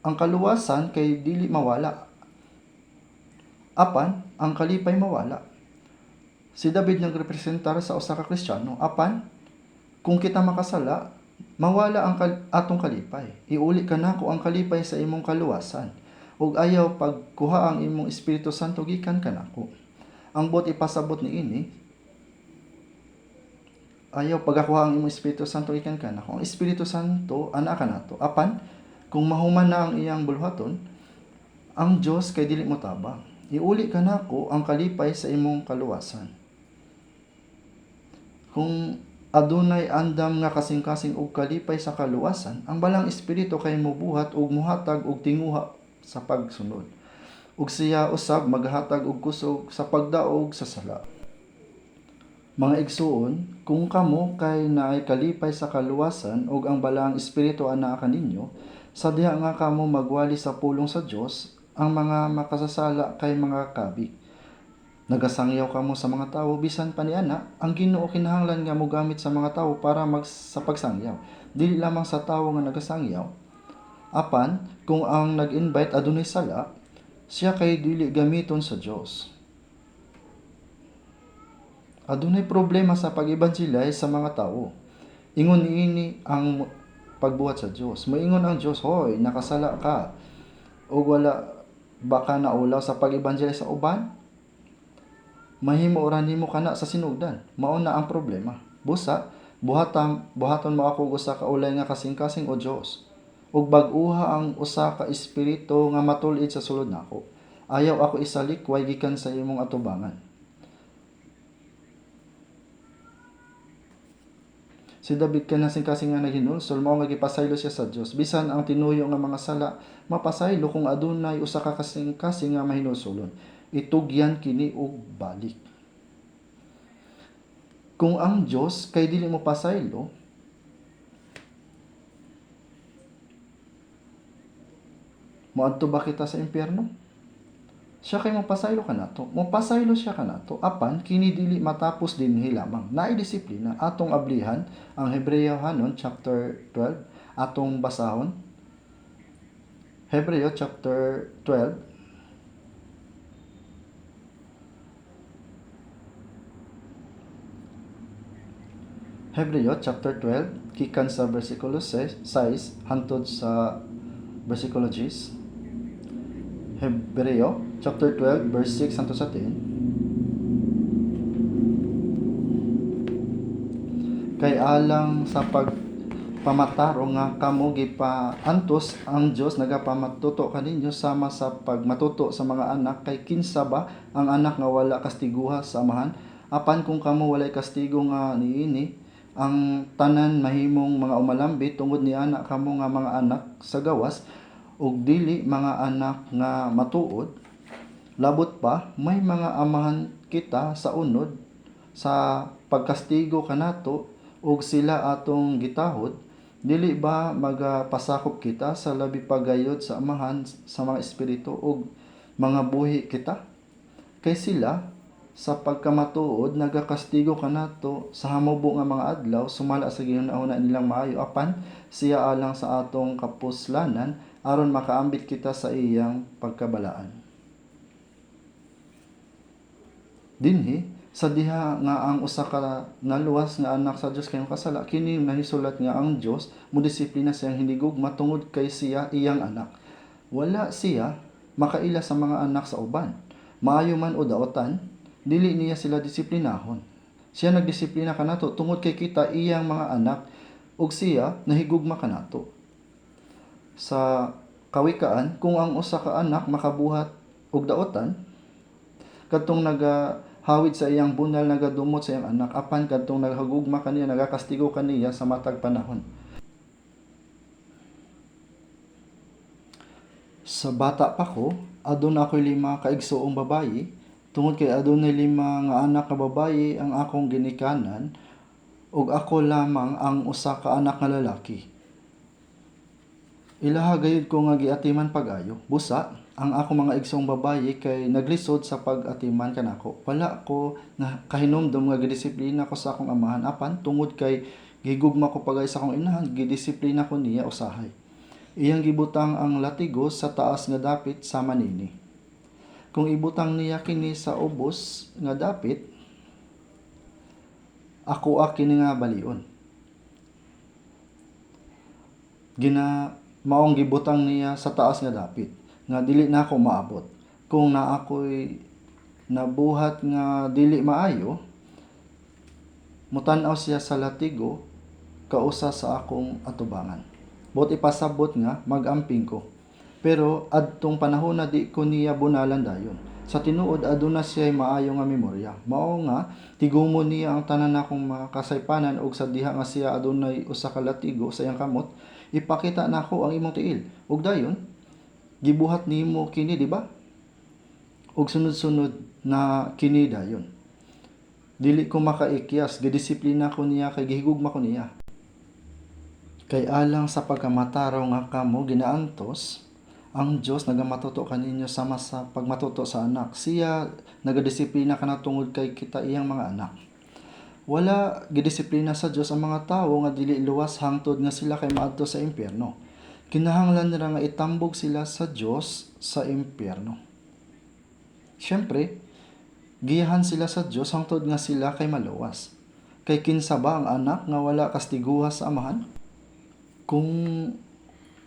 Ang kaluwasan kay dili mawala, apan ang kalipay mawala. Si David nagrepresentar sa usa ka Kristiyano, apan kung kita makasala, mawala ang atong kalipay. Iuli kanako ang kalipay sa imong kaluwasan, ug ayaw pagkuha ang imong Espiritu Santo gikan kanako. Ang buot ipasabot niini, ayaw pagakuha ang imong Espiritu Santo gikan kanako. Ang Espiritu Santo ana kanato. Apan kung mahuman na ang iyang buluhaton, ang Dios kay dili mo tabang. Iuli kanako ang kalipay sa imong kaluwasan. Kung adunay andam nga kasing-kasing og kalipay sa kaluwasan, ang balang espiritu kay mobuhat og mohatag og tinguha sa pagsunod. Ug siya usab maghatag og kusog sa pagdaog sa sala. Mga igsuon, kung kamo kay naay kalipay sa kaluwasan ug ang balaang espiritu anaa kaninyo, sa diha nga kamo magwali sa pulong sa Dios, ang mga makasasala kay mga kabig. Nagasangyaw kamo sa mga tawo, bisan pa niana, ang Ginoo kinahanglan nga mogamit sa mga tawo para sa pagsangyaw, dili lamang sa tawo nga nagasangyaw. Apan kung ang nag-invite adunay sala, siya kay dili gamiton sa Dios. Adunay problema sa pag-ebanhelize sa mga tawo. Ingon niini ang pagbuhat sa Dios. Moingon ang Dios, "Hoy, nakasala ka. Ug wala ba ka naulaw sa pag-ebanhelize sa uban? Mahimo ra nimo kana sa sinugdan." Mao na ang problema. Busa, buhaton mo ako og usa ka ulay nga kasing-kasing, o Dios. Ug bag-uha ang usa ka espiritu nga matul-id sa sulod nako. Ayaw ako isalikway gikan sa imong atubangan. Si David kay kasing-kasing nga naghinulsol, mao nga gipasaylo siya sa Dios. Bisan ang tinuyo nga mga sala mapasaylo kung adunay usa ka kasing-kasing nga mahinulsolon. Itugyan kini og balik. Kung ang Dios kay dili mo pasaylo, moadto ba kita sa impyerno? Siya kay mopasaylo kanato. Mopasaylo siya kanato. Apan kini dili matapos dinhi lamang. Naay disiplina atong ablihan ang Hebreo hanon chapter 12 atong basahon. Hebreo chapter 12 Hebreo chapter 12 gikan sa bersikulo 6 hantod sa bersikulo 10. Hebreo chapter 12 verse 6 hantod sa 10. Kay alang sa pagpamatarong nga kamo gipaantos ang Dios nagapamatuto kaninyo sama sa pagmatuto sa mga anak, kay kinsa ba ang anak nga wala kastiguha sa amahan? Apan kung kamo walay kastigo nga niini, ang tanan mahimong mga umalambi tungod niana kamo nga mga anak sa gawas ug dili mga anak nga matuod. Labot pa, may mga amahan kita sa unod sa pagkastigo kanato ug sila atong gitahod. Dili ba magapasakop kita sa labi pa gayod sa amahan sa mga espiritu ug mga buhi kita? Kay sila sa pagkamatuod nagakastigo kanato sa hamubo nga mga adlaw sumala sa gihuna-huna nilang maayo, apan siya alang sa atong kapuslanan aron makaambit kita sa iyang pagkabalaan. Dinhi sa diha nga ang usa ka naluwas nga anak sa Dios kay makasala, kini nahisulat nga ang Dios modisiplina sa iyang hinigugma tungod kay siya iyang anak. Wala siya makaila sa mga anak sa uban. Maayo man o daotan, dili niya sila disiplinahon. Siya nagdisiplina kanato tungod kay kita iyang mga anak ug siya nahigugma kanato. Sa kawikaan, kung ang usa ka anak makabuhat og daotan, kadtong nagahawid sa iyang bunal nagadumot sa iyang anak, apan kadtong naghagugma kaniya nagakastigo kaniya sa matag panahon. Sa bata pa ko, aduna ako'y 5 ka igsuong babayi. Tungod kay adunay 5 nga anak nga babayi ang akong ginikanan, ug ako lamang ang usa ka anak nga lalaki. Ilaha gayud ko nga giatiman pag-ayo. Busa, Ang ako mga igsoong babayi kay naglisod sa pag-atiman kanako. Wala ko na kahinumdom nga gidisiplina ko sa akong amahan, apan tungod kay gigugma ko pagay sa akong inahan, gidisiplina ko niya usahay. Iyang gibutang ang latigo sa taas nga dapit sama nini. Kung ibutang niya kini sa ubos nga dapit, ako kini nga balion. Gina maong gibutang niya sa taas nga dapit nga dili na ako maabot. Kung naa ako'y nabuhat nga dili maayo, mutan-aw siya sa latigo kausa sa akong atubangan. Buot ipasabot nga mag-amping ko. Pero adtong panahon na di ko niya bunalan dayon. Sa tinuod, aduna siya maayo nga memorya. Mao nga tigumon niya ang tanan nakong mga kasaypanan, ug sa diha nga siya adunay usa ka latigo sa iyang kamot, "Ipakita nako ang imong tiil." Ug dayon, "Gibuhat nimo kini, di ba?" Ug sunod-sunod na kini dayon. Dili ko makaikyas, gidisiplina ko niya kay gihigugma ko niya. Kay alang sa pagkamataraw nga kamo ginaantos, ang Dios nagamatuto kaninyo sama sa pagmatuto sa anak. Siya nagadisiplina kana tungod kay kita iyang mga anak. Wala gidisiplina sa Dios ang mga tawo nga dili luwas hangtod nga sila kay maadto sa impyerno. Kinahanglan nila nga itambog sila sa Dios sa impyerno. Siyempre, giyahan sila sa Dios hangtod nga sila kay maluwas. Kay kinsa ba ang anak nga wala kastiguha sa amahan? Kung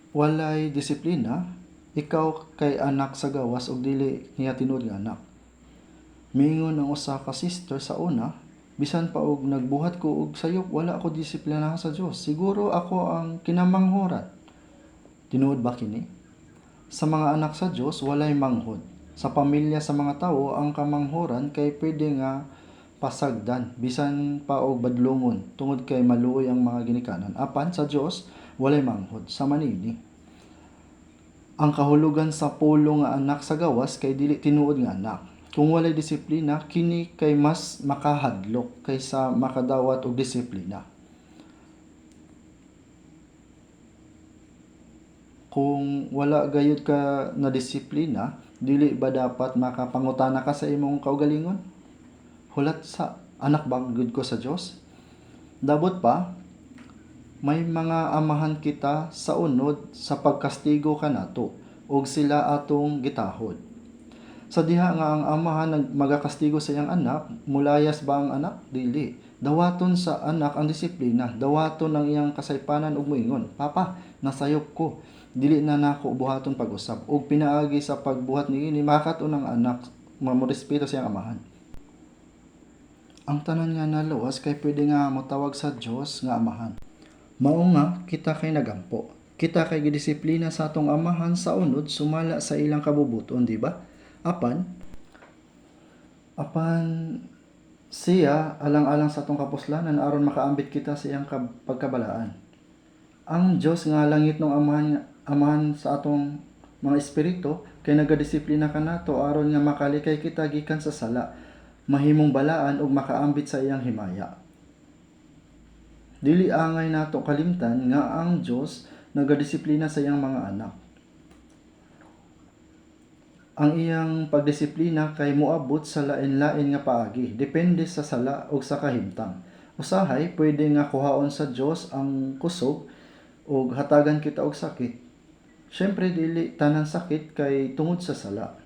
walay disiplina, ikaw kay anak sa gawas ug dili niya tinuod nga anak. Miingon ang usa ka sister sa una, "Bisan pa og nagbuhat ko og sayop, wala ko disiplinahan sa Dios. Siguro ako ang kinamanghuran." Tinuod ba kini? Sa mga anak sa Dios, walay manghod. Sa pamilya sa mga tawo, ang kamanghuran kay pwede nga pasagdan bisan pa og badlongon tungod kay maluoy ang mga ginikanan. Apan sa Dios, walay manghod sama niini. Ang kahulugan sa pulong nga anak sa gawas kay dili tinuod nga anak. Kung walay disiplina, kini kay mas makahadlok kaysa makadawat og disiplina. Kung wala gayud ka na disiplina, dili ba dapat makapangutana ka sa imong kaugalingon? Hulat sa anak ba gud ko sa Dios? Dabot pa, may mga amahan kita sa unod sa pagkastigo kanato ug sila atong gitahod. Sa diha nga ang amahan magakastigo sa iyang anak, mulayas ba ang anak? Dili. Dawaton sa anak ang disiplina, dawaton ang iyang kasaypanan ug moingon, "Papa, nasayop ko. Dili na nako buhaton pag-usab." Ug pinaagi sa pagbuhat niini, makakat-on ang anak morespeto sa iyang amahan. Ang tanan nga naluwas kay pwede nga motawag sa Dios nga amahan. Mao nga kita kay nagampo. Kita kay gidisiplina sa atong amahan sa unod sumala sa ilang kabubuton, di ba? Apan siya alang-alang sa atong kapuslanan aron makaambit kita sa iyang pagkabalaan. Ang Dios nga langitnong amahan sa atong mga espiritu kay nagadisiplina kanato aron nga makalikay kita gikan sa sala, mahimong balaan ug makaambit sa iyang himaya. Dili angay nato kalimtan nga ang Dios nagadisiplina sa iyang mga anak. Ang iyang pagdisiplina kay moabot sa lain-lain nga paagi, depende sa sala ug sa kahimtang. Usahay pwede nga kuhaon sa Dios ang kusog ug hatagan kita og sakit. Syempre dili tanan sakit kay tungod sa sala.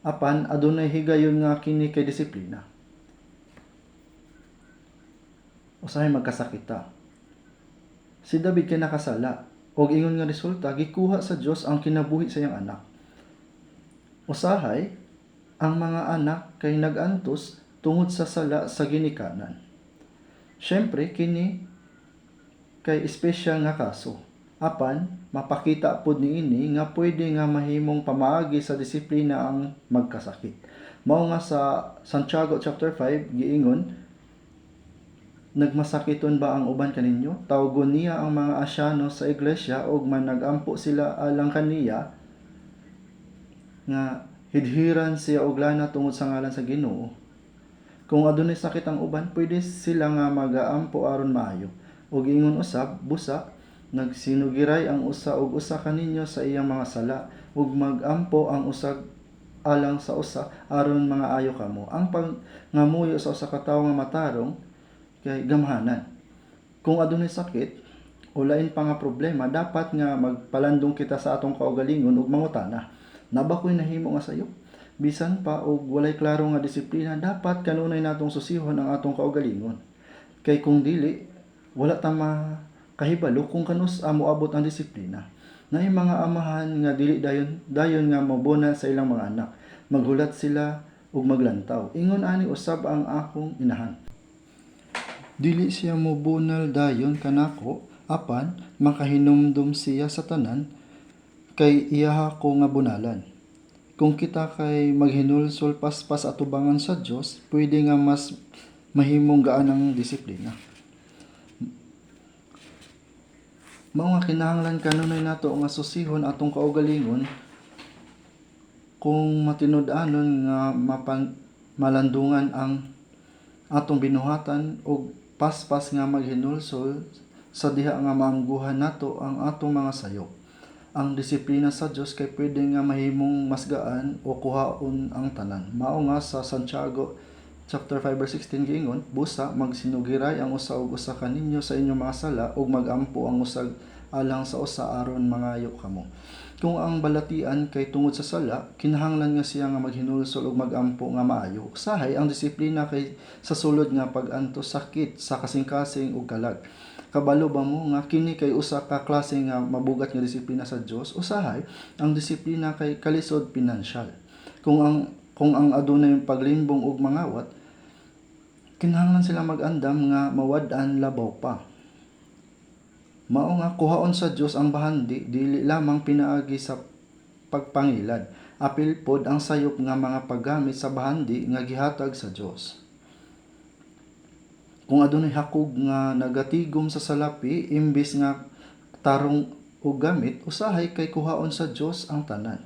Apan adunay higayon nga kini kay disiplina. Usahay magkasakit ta. Si David kay nakasala ug ingon nga resulta, gikuha sa Dios ang kinabuhi sa iyang anak. Usahay ang mga anak kay nag-antos tungod sa sala sa ginikanan. Syempre kini kay espesyal nga kaso. Apan mapakita pud niini nga pwede nga mahimong pamaagi sa disiplina ang magkasakit. Mao nga sa Santiago chapter 5 giingon, "Nagmasakiton ba ang uban kaninyo? Tawgon niya ang mga asyano sa iglesia ug managampo sila alang kaniya nga hidhiran siya og lana tungod sa ngalan sa Ginoo." Kung adunay sakit ang uban, pwede sila nga magaampo aron maayo. Ug ingon usab, "Busa nagsinugiray ang usa og usa kaninyo sa iyang mga sala ug magampo ang usag alang sa usa aron mga ayo kamo. Ang pangamuyo sa usa ka tawo nga matarong kay gamhanan. Kung adunay sakit o lain pa nga problema, dapat nga magpalandong kita sa atong kaugalingon ug mangutana. Naa ba ko'y nahimo nga sayop? Bisan pa og walay klaro nga disiplina, dapat kanunay natong susihon ang atong kaugalingon. Kay kung dili, wala ta makahibalo kung kanus-a moabot ang disiplina. Naay mga amahan nga dili dayon dayon nga mobunal sa ilang mga anak. Maghulat sila ug maglantaw. Ingon ani usab ang akong inahan. Dili siya mobunal dayon kanako, apan makahinumdum siya sa tanan kay iyaha ko nga bunalan. Kung kita kay maghinulsol paspas atubangan sa Dios, pwede nga mas mahimong gaan ang disiplina. Mao nga kinahanglan kanunay nato nga susihon atong kaugalingon kung matinud-anon nga malandungan ang atong binuhatan og paspas nga maghinulsol sa diha nga maamguhan nato ang atong mga sayop. Ang disiplina sa Dios kay pwede nga mahimong mas gaan o kuhaon ang tanan. Mao nga sa Santiago chapter 5 verse 16 giingon, "Busa magsinugiray ang usa og usa kaninyo sa inyong mga sala ug magampo ang usag alang sa usa aron mangayo kamo." Kung ang balatian kay tungod sa sala, kinahanglan nga siya nga maghinulsol ug magampo nga maayo. Usahay ang disiplina kay sa sulod nga pag-antos sakit sa kasing-kasing ug kalag. Kabalo ba mo nga kini kay usa ka klase nga mabugat nga disiplina sa Dios? Usahay ang disiplina kay kalisod pinansyal. Kung ang adunay paglimbong ug mangawat, kinahanglan sila mag-andam nga mawad-an labaw pa. Mao nga kuhaon sa Dios ang bahandi dili lamang pinaagi sa pagpangilad. Apil pod ang sayop nga mga paggamit sa bahandi nga gihatag sa Dios. Kung adunay hakog nga nagatigom sa salapi imbes nga tarong og gamit, usahay kay kuhaon sa Dios ang tanan.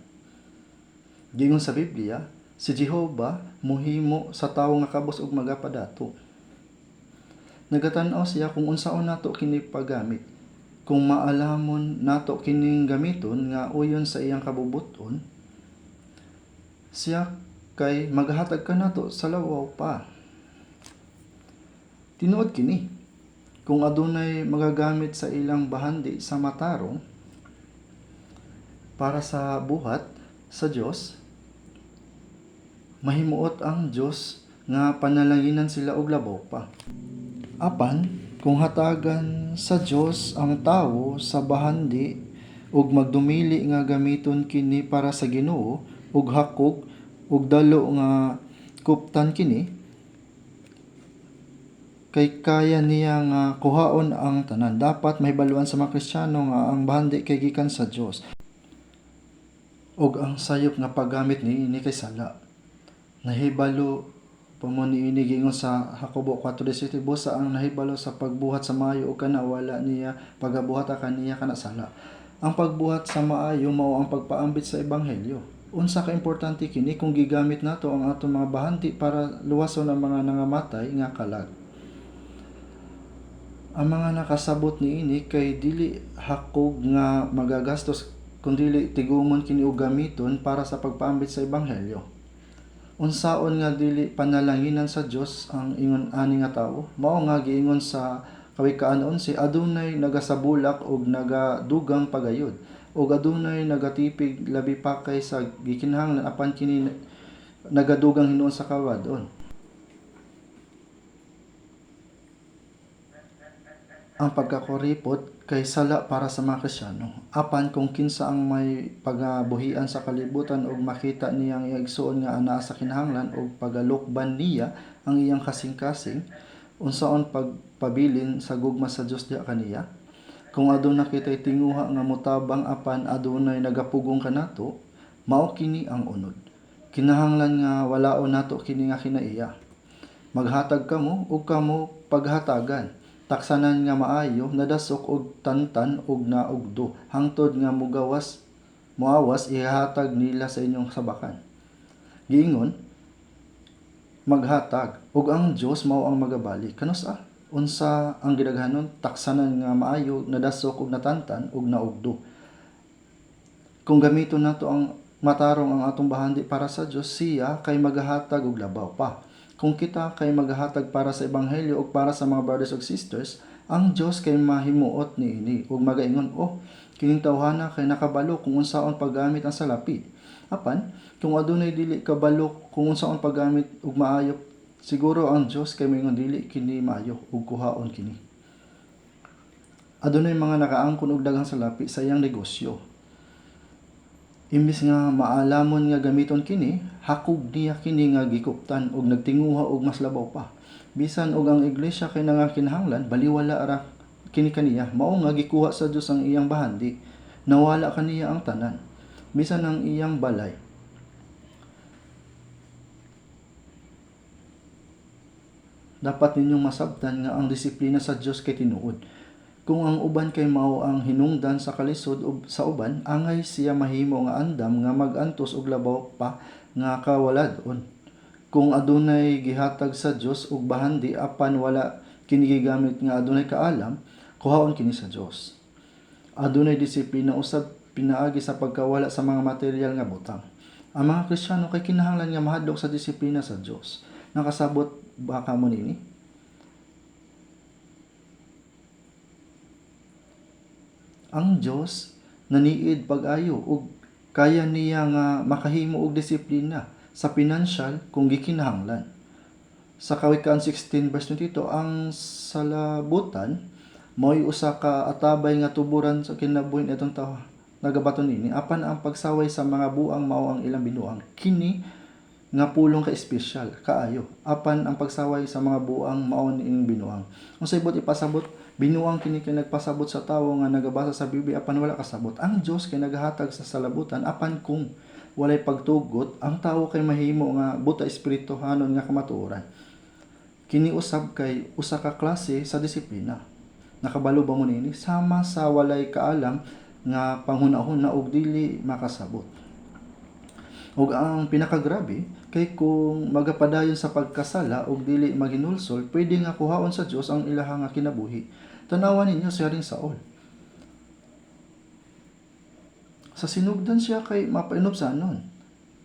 Giingon sa Biblia, si Jehova mohimo sa tawo nga kabos og magapadato. Nagatan-aw siya kung unsaon nato kini paggamit. Kung maalamon nato kining gamiton nga uyon sa iyang kabubut-on, siya kay maghatag kanato sa lawaw pa. Tinuod kini. Kung adunay magagamit sa ilang bahandi sa matarong para sa buhat sa Dios, mahimuot ang Dios nga panalanginan sila og labaw pa. Apan kung hatagan sa Dios ang tawo sa bahandi ug magdumili nga gamiton kini para sa Ginoo ug hakog ug dalo nga kuptan kini, kay kaya niya nga kuhaon ang tanan. Dapat mahibaluan sa mga Kristiyano nga ang bahandi kay gikan sa Dios ug ang sayop nga paggamit niini kay sala. Nahibalo pa mo niini giingon sa Jacobo 4:17, "Busa ang nahibalo sa pagbuhat sa maayo ug kana wala niya pagabuhata, kaniya kana sala." Ang pagbuhat sa maayo mao ang pagpaambit sa ebanghelyo. Unsa ka importante kini kung gigamit nato ang atong mga bahandi para luwason ang mga nangamatay nga kalag. Ang mga nakasabot niini kay dili hakog nga magagastos kundili tigumon kini og gamiton para sa pagpaambit sa ebanghelyo. Unsaon nga dili panalanginan sa Dios ang ingon ani nga tawo? Mao nga giingon sa Kawikaan 11, "Adunay nagasabulak og nagadugang pagayod, ug adunay nagatipig labi pa kaysa gikinahanglan, apan kini nagadugang hinuon sa kawad-on." Ang pagkakuripot kay sala para sa mga Kristiyano. Apan kung kinsa ang may pagabuhian sa kalibutan ug makita niya ang iyang igsuon nga anaa sa kinahanglan ug pagalukban niya ang iyang kasing-kasing, unsaon pagpabilin sa gugma sa Dios diha kaniya? Kung aduna kitay tinguha nga motabang apan adunay nagapugong kanato, mao kini ang unod. Kinahanglan nga walaon nato kini nga kinaiya. Maghatag kamo ug kamo paghatagan. Taksanan nga maayo, nadasok og tantan ug naugdo, hangtod nga mogawas moawas ihatag nila sa inyong sabakan. Giingon, maghatag ug ang Dios mao ang magabalik. Kanus-a? Unsa ang gidaghanon? Taksanan nga maayo, nadasok ug natantan ug naugdo. Kung gamiton nato ang matarong ang atong bahandi para sa Dios, siya kay magahatag og labaw pa. Kung kita kay magahatag para sa ebanghelyo ug para sa mga brothers ug sisters, ang Dios kay mahimuot niini ug magaingon, "Oh, kining tawhana kay nakabalo kung unsaon paggamit ang salapi." Apan kung adunay dili kabalo kung unsaon paggamit ug maayo, siguro ang Dios kay moingon, "Dili kini maayo," ug kuhaon kini. Adunay mga nakaangkon og daghang salapi sa iyang negosyo. Imbis nga maalamon nga gamiton kini, hakog niya kini nga gikuptan og nagtinguha og mas labaw pa. Bisan og ang iglesia kay nangakinahanglan, baliwala ra kini kaniya. Mao nga gikuha sa Dios ang iyang bahandi. Nawala kaniya ang tanan, bisan ang iyang balay. Dapat ninyong masabtan nga ang disiplina sa Dios kay tinuod. Kung ang uban kay mao ang hinungdan sa kalisod sa uban, angay siya mahimo nga andam nga mag-antos og labaw pa nga kawalad-on. Kung adunay gihatag sa Dios og bahandi apan wala kini gigamit nga adunay kaalam, kuhaon kini sa Dios. Adunay disiplina usab pinaagi sa pagkawala sa mga material nga butang. Ang mga Kristiyano kay kinahanglan nga mahadlok sa disiplina sa Dios. Nakasabot ba kamo nini? Ang Dios naniid pag-ayo ug kaya niya nga makahimo og disiplina sa pinansyal kung gikinahanglan. Sa Kawikaan 16 verse 22, ang salabutan mao'y usa ka atabay nga tuburan sa kinabuhi nitong tawo nagabaton nini, apan ang pagsaway sa mga buang mao ang ilang binuang. Kini nga pulong ka espesyal kaayo, apan ang pagsaway sa mga buang mao ni ining binuang. Unsay buot ipasabot? Binuang kini kay nagpasabot sa tawo nga nagabasa sa Biblia apan wala kasabot. Ang Dios kay nagahatag sa salabutan, apan kung walay pagtugot, ang tawo kay mahimo nga buta espirituhanon nga kamatuoran. Kini usab kay usa ka klase sa disiplina. Nakabalo ba mo niini? Sama sa walay kaalam nga panghunahuna og dili makasabot. Ug ang pinakagrabe kay kung magapadayon sa pagkasala og dili maghinulsol, pwede nga kuhaon sa Dios ang ilaha nga kinabuhi. Tanawa ninyo si Haring Saul. Sa sinugdan siya kay mapainubsanon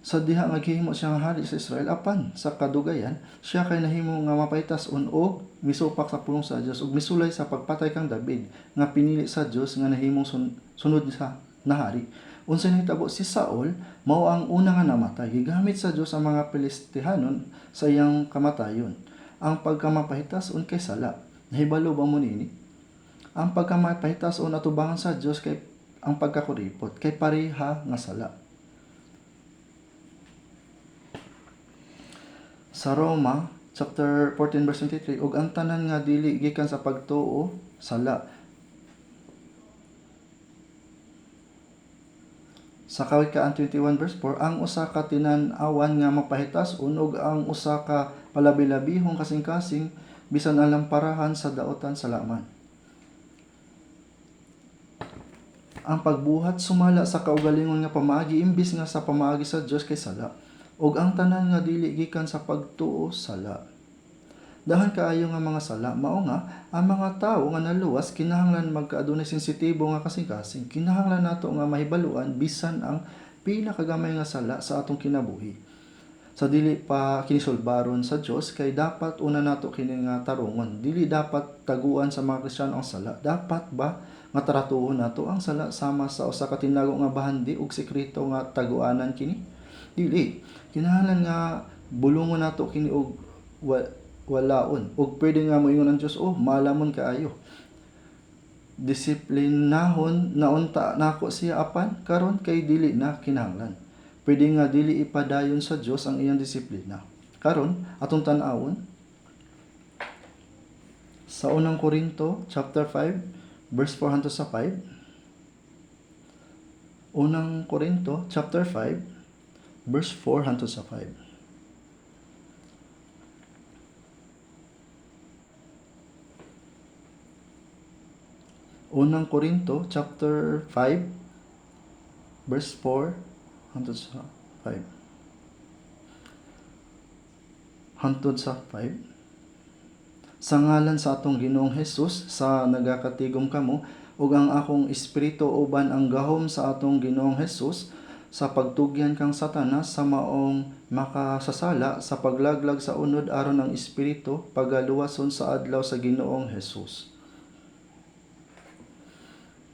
sa diha nga gihimo siya nga hari sa Israel, apan sa kadugayan siya kay nahimo nga mapaitas-on og misupak sa pulong sa Dios ug misulay sa pagpatay kang David nga pinili sa Dios nga nahimong sunod sa nahari. Unsa nahitabo? Si Saul mao ang una nga namatay. Gigamit sa Dios ang mga Filistihanon sa iyang kamatayon. Ang pagkamapahitas-on kay sala. Nahibalo ba mo niini? Ang pagkamapahitas-on atubangan sa Dios kay ang pagkakuripot kay pareha nga sala. Sa Roma chapter 14 verse 23, ug ang tanan nga dili gikan sa pagtuo, sala. Sa Kawikaan 21 verse 4, ang usa ka tinan-awan nga mapahitas-on ug ang usa ka palabilabihong kasing-kasing bisan ang lamparahan sa daotan sa laman. Ang pagbuhat sumala sa kaugalingon nga pamaagi imbis nga sa pamaagi sa Dios kay sala. Ug ang tanan nga dili gikan sa pagtuo, sala. Dahan kaayo nga mga sala, mao nga ang mga tawo nga naluwas kinahanglan magkaadunay sensitibo nga kasing-kasing. Kinahanglan nato nga mahibaluan bisan ang pinakagamay nga sala sa atong kinabuhi. Sa dili pa kinisulbaron sa Dios kay dapat una nato kini nga tarungon. Dili dapat taguan sa mga Kristiyano ang sala. Dapat ba nga tratuhon nato ang sala sama sa usa ka tinago nga bahandi ug sekreto nga taguanan kini? Dili. Kinahanglan nga bulungon nato kini og walaon. Ug pwede nga moingon ang Dios, "Oh, malamon kaayo. Disiplinahon naunta nako siya," apan karon kay dili na kinahanglan. Pwede nga dili ipadayon sa Dios ang iyang disiplina. Karon atong tan-awon sa Unang Korinto chapter 5 verse 4 hangtod sa 5. Unang Korinto chapter 5 verse 4 hangtod sa 5. Unang Korinto chapter 5 verse 4 hangtod sa 5. Hangtod sa 5. Sa ngalan sa atong Ginoong Hesus, sa nagakatigom kamo, ug ang akong espiritu uban ang gahom sa atong Ginoong Hesus sa pagtugyan kang Satanas sa maong makasasala sa paglaglag sa unod aron ang espiritu pagaluwason sa adlaw sa Ginoong Hesus.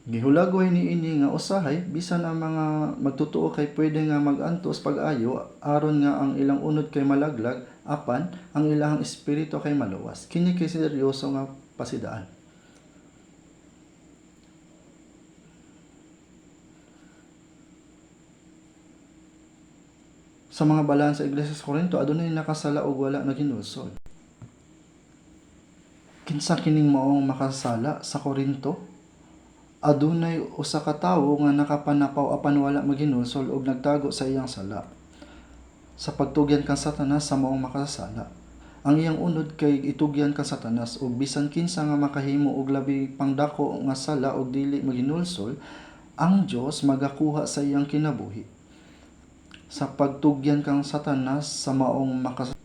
Gihulagway niini nga usahay bisan ang mga magtotoo kay pwede nga mag-antos pag-ayo aron nga ang ilang unod kay malaglag apan ang ilahang espiritu kay maluwas. Kini kay seryoso nga pasidaan. Sa mga balaan sa iglesia sa Corinto, adunay nakasala og wala naghinulsol. Kinsa kining maong makasala sa Corinto? Adunay usa ka tawo nga nakapanapaw apan wala maghinulsol og nagtago sa iyang sala. Sa pagtugyan kang Satanas sa maong makasasala. Ang iyang unod kay itugyan kang Satanas ug bisan kinsa nga makahimo og labi pang dako nga sala og dili maghinulsol, ang Dios magakuha sa iyang kinabuhi. Sa pagtugyan kang Satanas sa maong makasasala.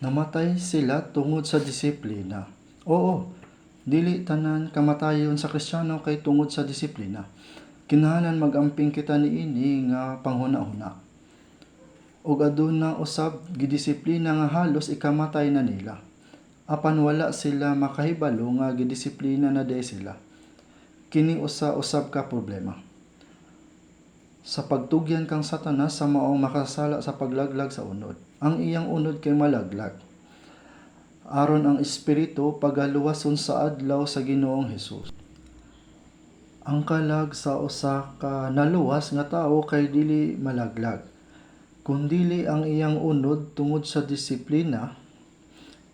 Namatay sila tungod sa disiplina. Oo, dili tanan kamatayon sa Kristiyano kay tungod sa disiplina. Kinahanglan mag-amping kita niini nga panghuna-huna. Ug aduna usab gidisiplina nga halos ikamatay na nila. Apan wala sila makahibalo nga gidisiplina na diay sila. Kini usa usab ka problema. Sa pagtugyan kang Satanas sa maong makasala sa paglaglag sa unod. Ang iyang unod kay malaglag. Aron ang espiritu pagaluwason sa adlaw sa Ginoong Hesus. Ang kalag sa usa ka naluwas nga tawo kay dili malaglag, kundili ang iyang unod tungod sa disiplina.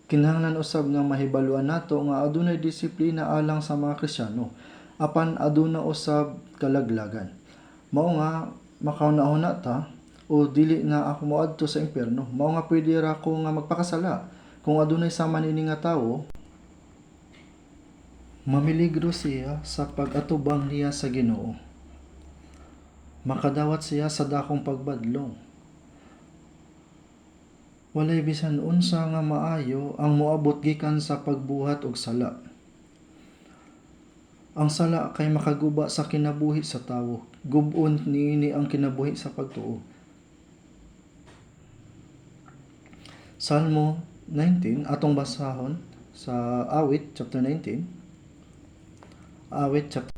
Kinahanglan usab nga mahibaluan nato nga adunay disiplina alang sa mga Kristiyano, apan aduna usab kalaglagan. Mao nga makauna-una ta o dili na ako moadto sa impierno. Mao nga pwede ra ko nga magpakasala. Kung adunay sama niini nga tawo, mamiligro siya sa pag-atubang niya sa Ginoo. Makadawat siya sa dakong pagbadlong. Walay bisan unsa nga maayo ang moabot gikan sa pagbuhat og sala. Ang sala kay makaguba sa kinabuhi sa tawo. Gub-on niini ang kinabuhi sa pagtuo. Salmo 19, atong basahon sa Awit chapter 19. Awit chapter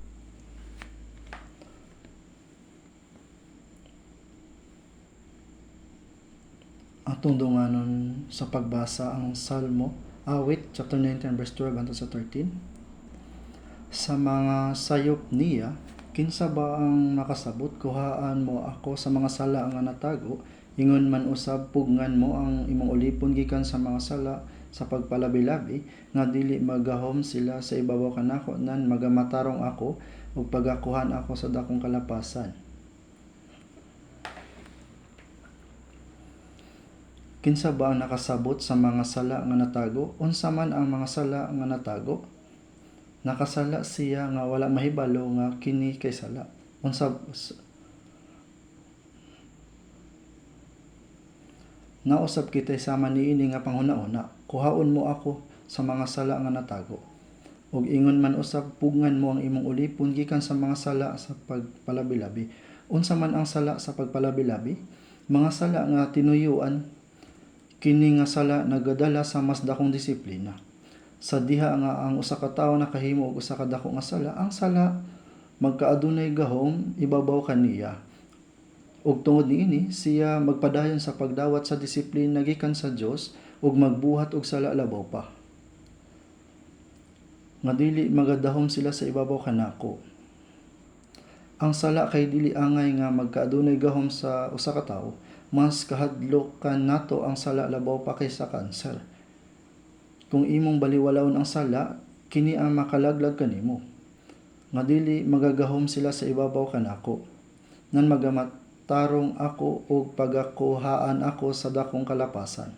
atong dunganon sa pagbasa ang Salmo Awit chapter 19 verse 12 hangtod sa 13. Sa mga sayop niya, kinsa ba ang nakasabot? Kuhaan mo ako sa mga sala nga natago. Ingon man usab pugngan mo ang imong ulipon gikan sa mga sala sa pagpalabi-labi, nga dili magahom sila sa ibabaw kanako, nan magamatarong ako ug pagakuhan ako sa dakong kalapasan. Kinsa ba ang nakasabot sa mga sala nga natago? Unsa man ang mga sala nga natago? Nakasala siya nga wala mahibalo nga kini kay sala. Unsa nausab kita'y sama niini nga panghuna-huna. Kuhaon mo ako sa mga sala nga natago. Ug ingon man usab pugngan mo ang imong ulipon gikan sa mga sala sa pagpalabi-labi. Unsa man ang sala sa pagpalabi-labi? Mga sala nga tinuyuan. Kini nga sala nagadala sa mas dakong disiplina. Sa diha nga ang usa ka tawo nakahimo og usa ka dako nga sala, ang sala magkaadunay gahom ibabaw kaniya. Ug tungod niini siya magpadayon sa pagdawat sa disiplina gikan sa Dios ug magbuhat og sala labaw pa. Nga dili magadahom sila sa ibabaw kanako. Ang sala kay dili angay nga magkaadunay gahom sa usa ka tawo. Mas kahadlokan nato ang sala labaw pa kaysa kanser. Kung imong baliwalaon ang sala, kini ang makalaglag kanimo. Nga dili magagahom sila sa ibabaw kanako. Nan magamatarong ako ug pagakuhaan ako sa dakong kalapasan.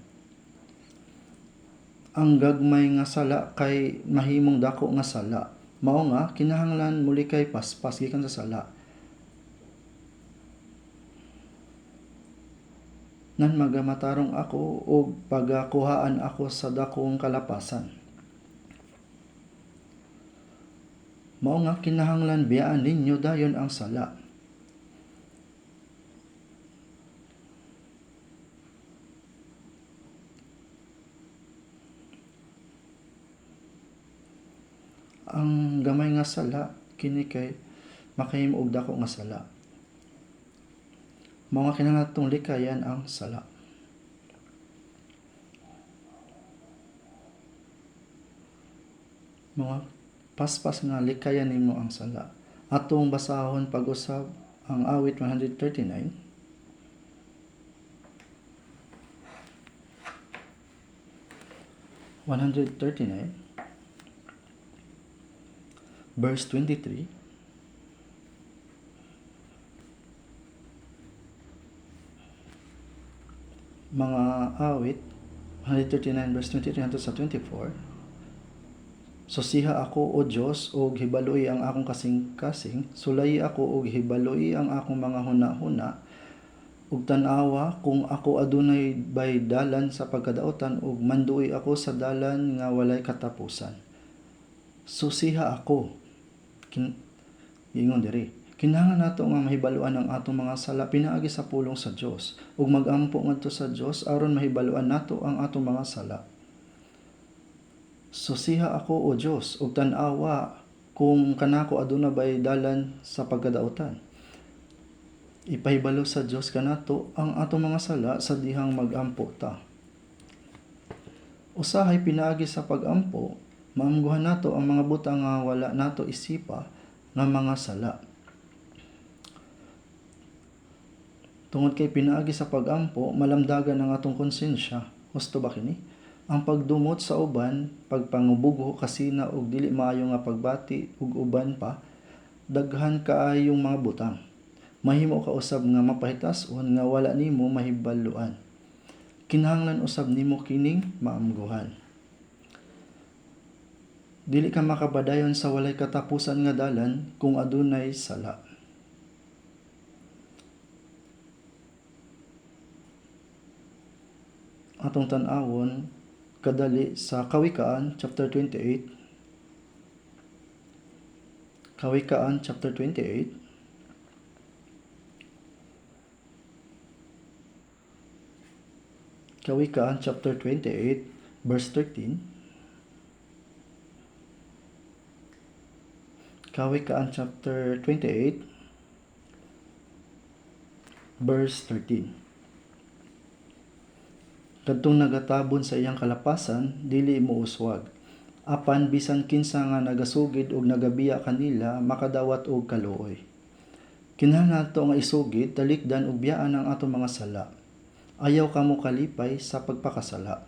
Ang gagmay nga sala kay mahimong dako nga sala. Mao nga kinahanglan mulikay paspas gikan sa sala. Nan magamatarong ako ug pagakuhaan ako sa dakong kalapasan. Mao nga kinahanglan biyaan ninyo dayon ang sala. Ang gamay nga sala kini kay makahimo og dako nga sala. Mao nga kinahanglan atong likayan ang sala. Mga paspas nga likayan nimo ang sala. Atong basahon pag-usab ang awit 139. 139 verse 23. Mga awit 139 verse 23 hangtod sa 24. Susiha ako, O Dios, ug hibaloi ang akong kasing-kasing, sulayi ako ug hibaloi ang akong mga huna-huna, ug tan-awa kung ako adunay bay dalan sa pagkadaotan, ug manduoy ako sa dalan nga walay katapusan. Susiha ako. Ingon diri. Kinahanglan nato nga mahibaluan ang atong mga sala pinaagi sa pulong sa Dios, ug magampo ngadto sa Dios aron mahibaluan nato ang atong mga sala. Susiha ako, O Dios, ug tan-awa kung kanako aduna bay dalan sa pagkadaotan. Ipahibalo sa Dios kanato ang atong mga sala sa dihang magampo ta. Usahay pinaagi sa pagampo, maamguhan nato ang mga butang nga wala nato isipa nga mga sala. Tungod kay pinaagi sa pagampo, malamdagan ang atong konsensya. Husto ba kini? Ang pagdumot sa uban, pagpangubugho kasina og dili maayo nga pagbati ug uban pa, daghan kaayong mga butang. Mahimo ka usab nga mapahitas-on nga wala nimo mahibaluan. Kinahanglan usab nimo kining maamguhan. Dili ka makapadayon sa walay katapusan nga dalan kung adunay sala. Atong tan-awon kadali sa Kawikaan chapter 28. Kawikaan chapter 28. Kawikaan chapter 28 verse 13. Kawikaan chapter 28 verse 13. Kadtong nagatabon sa iyang kalapasan, dili mouswag. Apan bisan kinsa nga nagasugid og nagabiya kanila, makadawat og kaluoy. Kinahanglan nato nga isugid, talikdan ug biyaan ang atong mga sala. Ayaw kamo kalipay sa pagpakasala.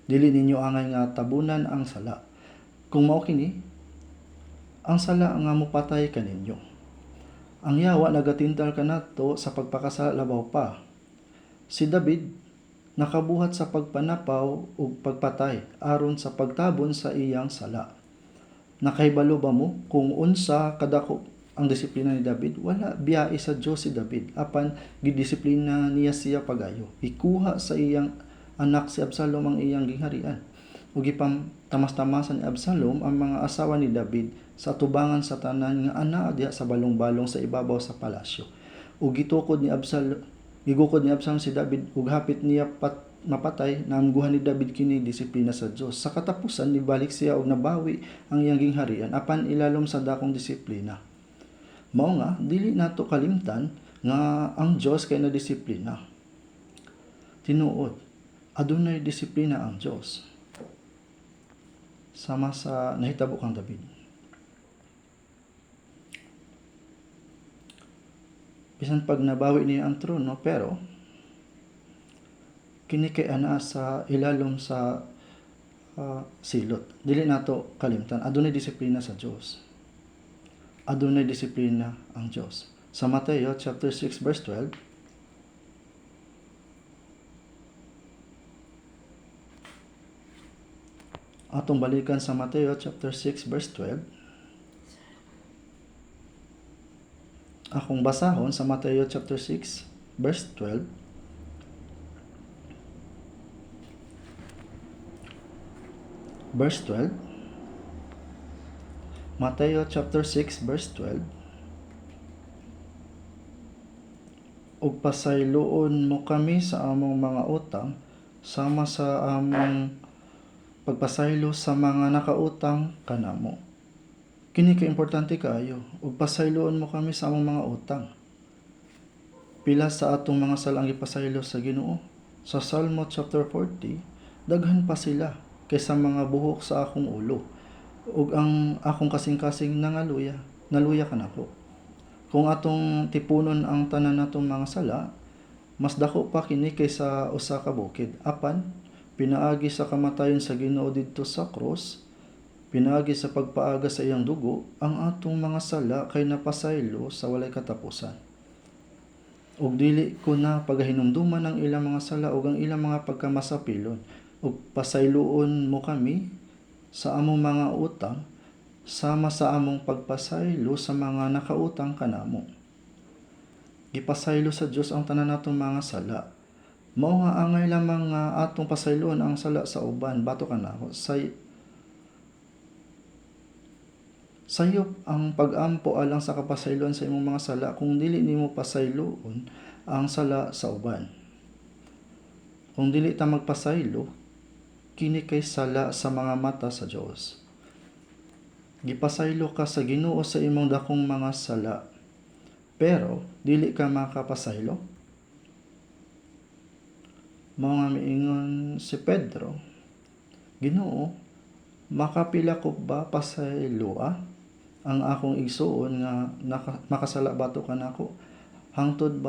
Dili ninyo angay nga tabunan ang sala. Kung mao kini, ang sala nga mopatay kaninyo. Ang yawa nagatintal kanato sa pagpakasala labaw pa. Si David nakabuhat sa pagpanapaw ug pagpatay aron sa pagtabon sa iyang sala. Nakahibalo ba mo kung unsa kadako ang disiplina ni David? Wala biyae sa Dios si David, apan gidisiplina niya siya pagayo. Ikuha sa iyang anak si Absalom ang iyang gingharian. Ug gipatamas-tamasan ni Absalom ang mga asawa ni David sa tubangan sa tanan nga anaa diha sa balong-balong sa ibabaw sa palasyo. Ug gitukod ni Absalom, gigukod ni Absalom si David ug hapit niya mapatay. Naamguhan ni David kini disiplina sa Dios. Sa katapusan nibalik siya og nabawi ang iyang gingharian apan ilalom sa dakong disiplina. Mao nga dili nato kalimtan nga ang Dios kay na disiplina. Tinuod, adunay disiplina ang Dios. Sama sa nahitabo kang David. Bisan pag nabawi niya ang trono, pero kini kay anaa sa ilalom sa silot. Dili nato kalimtan, adunay disiplina sa Dios. Adunay disiplina ang Dios. Sa Mateo chapter 6 verse 12, atong balikan sa Mateo chapter 6 verse 12. Akong basahon sa Mateo chapter 6 verse 12. Verse 12. Mateo chapter 6 verse 12. Ug pasayloon mo kami sa among mga utang sama sa among pagpasaylo sa mga nakautang kanamo. Kini kay importante kaayo. Ug pasayloon mo kami sa among mga utang. Pila sa atong mga sala ang gipasaylo sa Ginoo? Sa Salmo chapter 40, daghan pa sila kaysa mga buhok sa akong ulo. Ug ang akong kasing-kasing nangaluya, naluya kanako. Kung atong tipunon ang tanan natong mga sala, mas dako pa kini kaysa usa ka bukid. Apan pinaagi sa kamatayon sa Ginoo didto sa krus, pinaagi sa pagpaaga sa iyang dugo, ang atong mga sala kay napasaylo sa walay katapusan. Ug dili ko na pagahinumduman ang ilang mga sala ug ang ilang mga pagkamasapilon. Ug pasayloon mo kami sa among mga utang sama sa among pagpasaylo sa mga nakautang kanamo. Gipasaylo sa Dios ang tanan natong mga sala. Mao nga angay lamang nga atong pasayloon ang sala sa uban, bato kanako. Sayop ang pag-ampo alang sa kapasayloan sa imong mga sala kung dili nimo pasayloon ang sala sa uban. Kung dili ta magpasaylo, kini kay sala sa mga mata sa Dios. Gipasaylo ka sa Ginoo sa imong dakong mga sala, pero dili ka makapasaylo. Mao nga miingon si Pedro, Ginoo, makapila ko ba pasayloa ang akong igsuon nga makasala batok kanako? Hangtod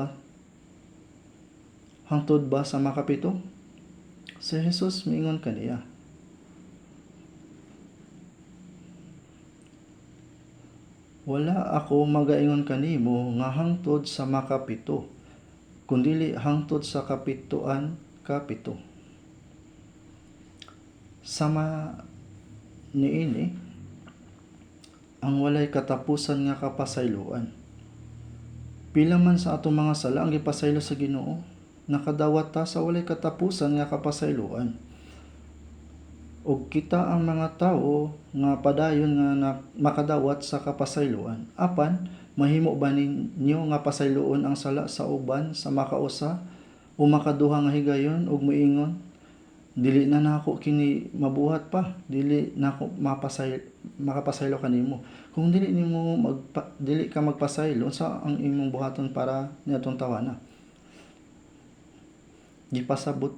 ba sa makapito? Si Jesus miingon kaniya, wala ako magaingon kanimo nga hangtod sa makapito, kundili hangtod sa kapituan kapito. Sama niini ang walay katapusan nga kapasayloan. Pila man sa atong mga sala ang gipasaylo sa Ginoo, nakadawat ta sa walay katapusan nga kapasayloan. Ug kita ang mga tawo nga padayon nga makadawat sa kapasayloan. Apan mahimo ba ninyo nga pasayloon ang sala sa uban sa makausa o makaduha nga higayon ug moingon, dili na nako kini mabuhat pa, dili nako makapasaylo kanimo? Kung dili nimo dili ka magpasaylo, unsa ang imong buhaton para niadtong tawana? Gipasabot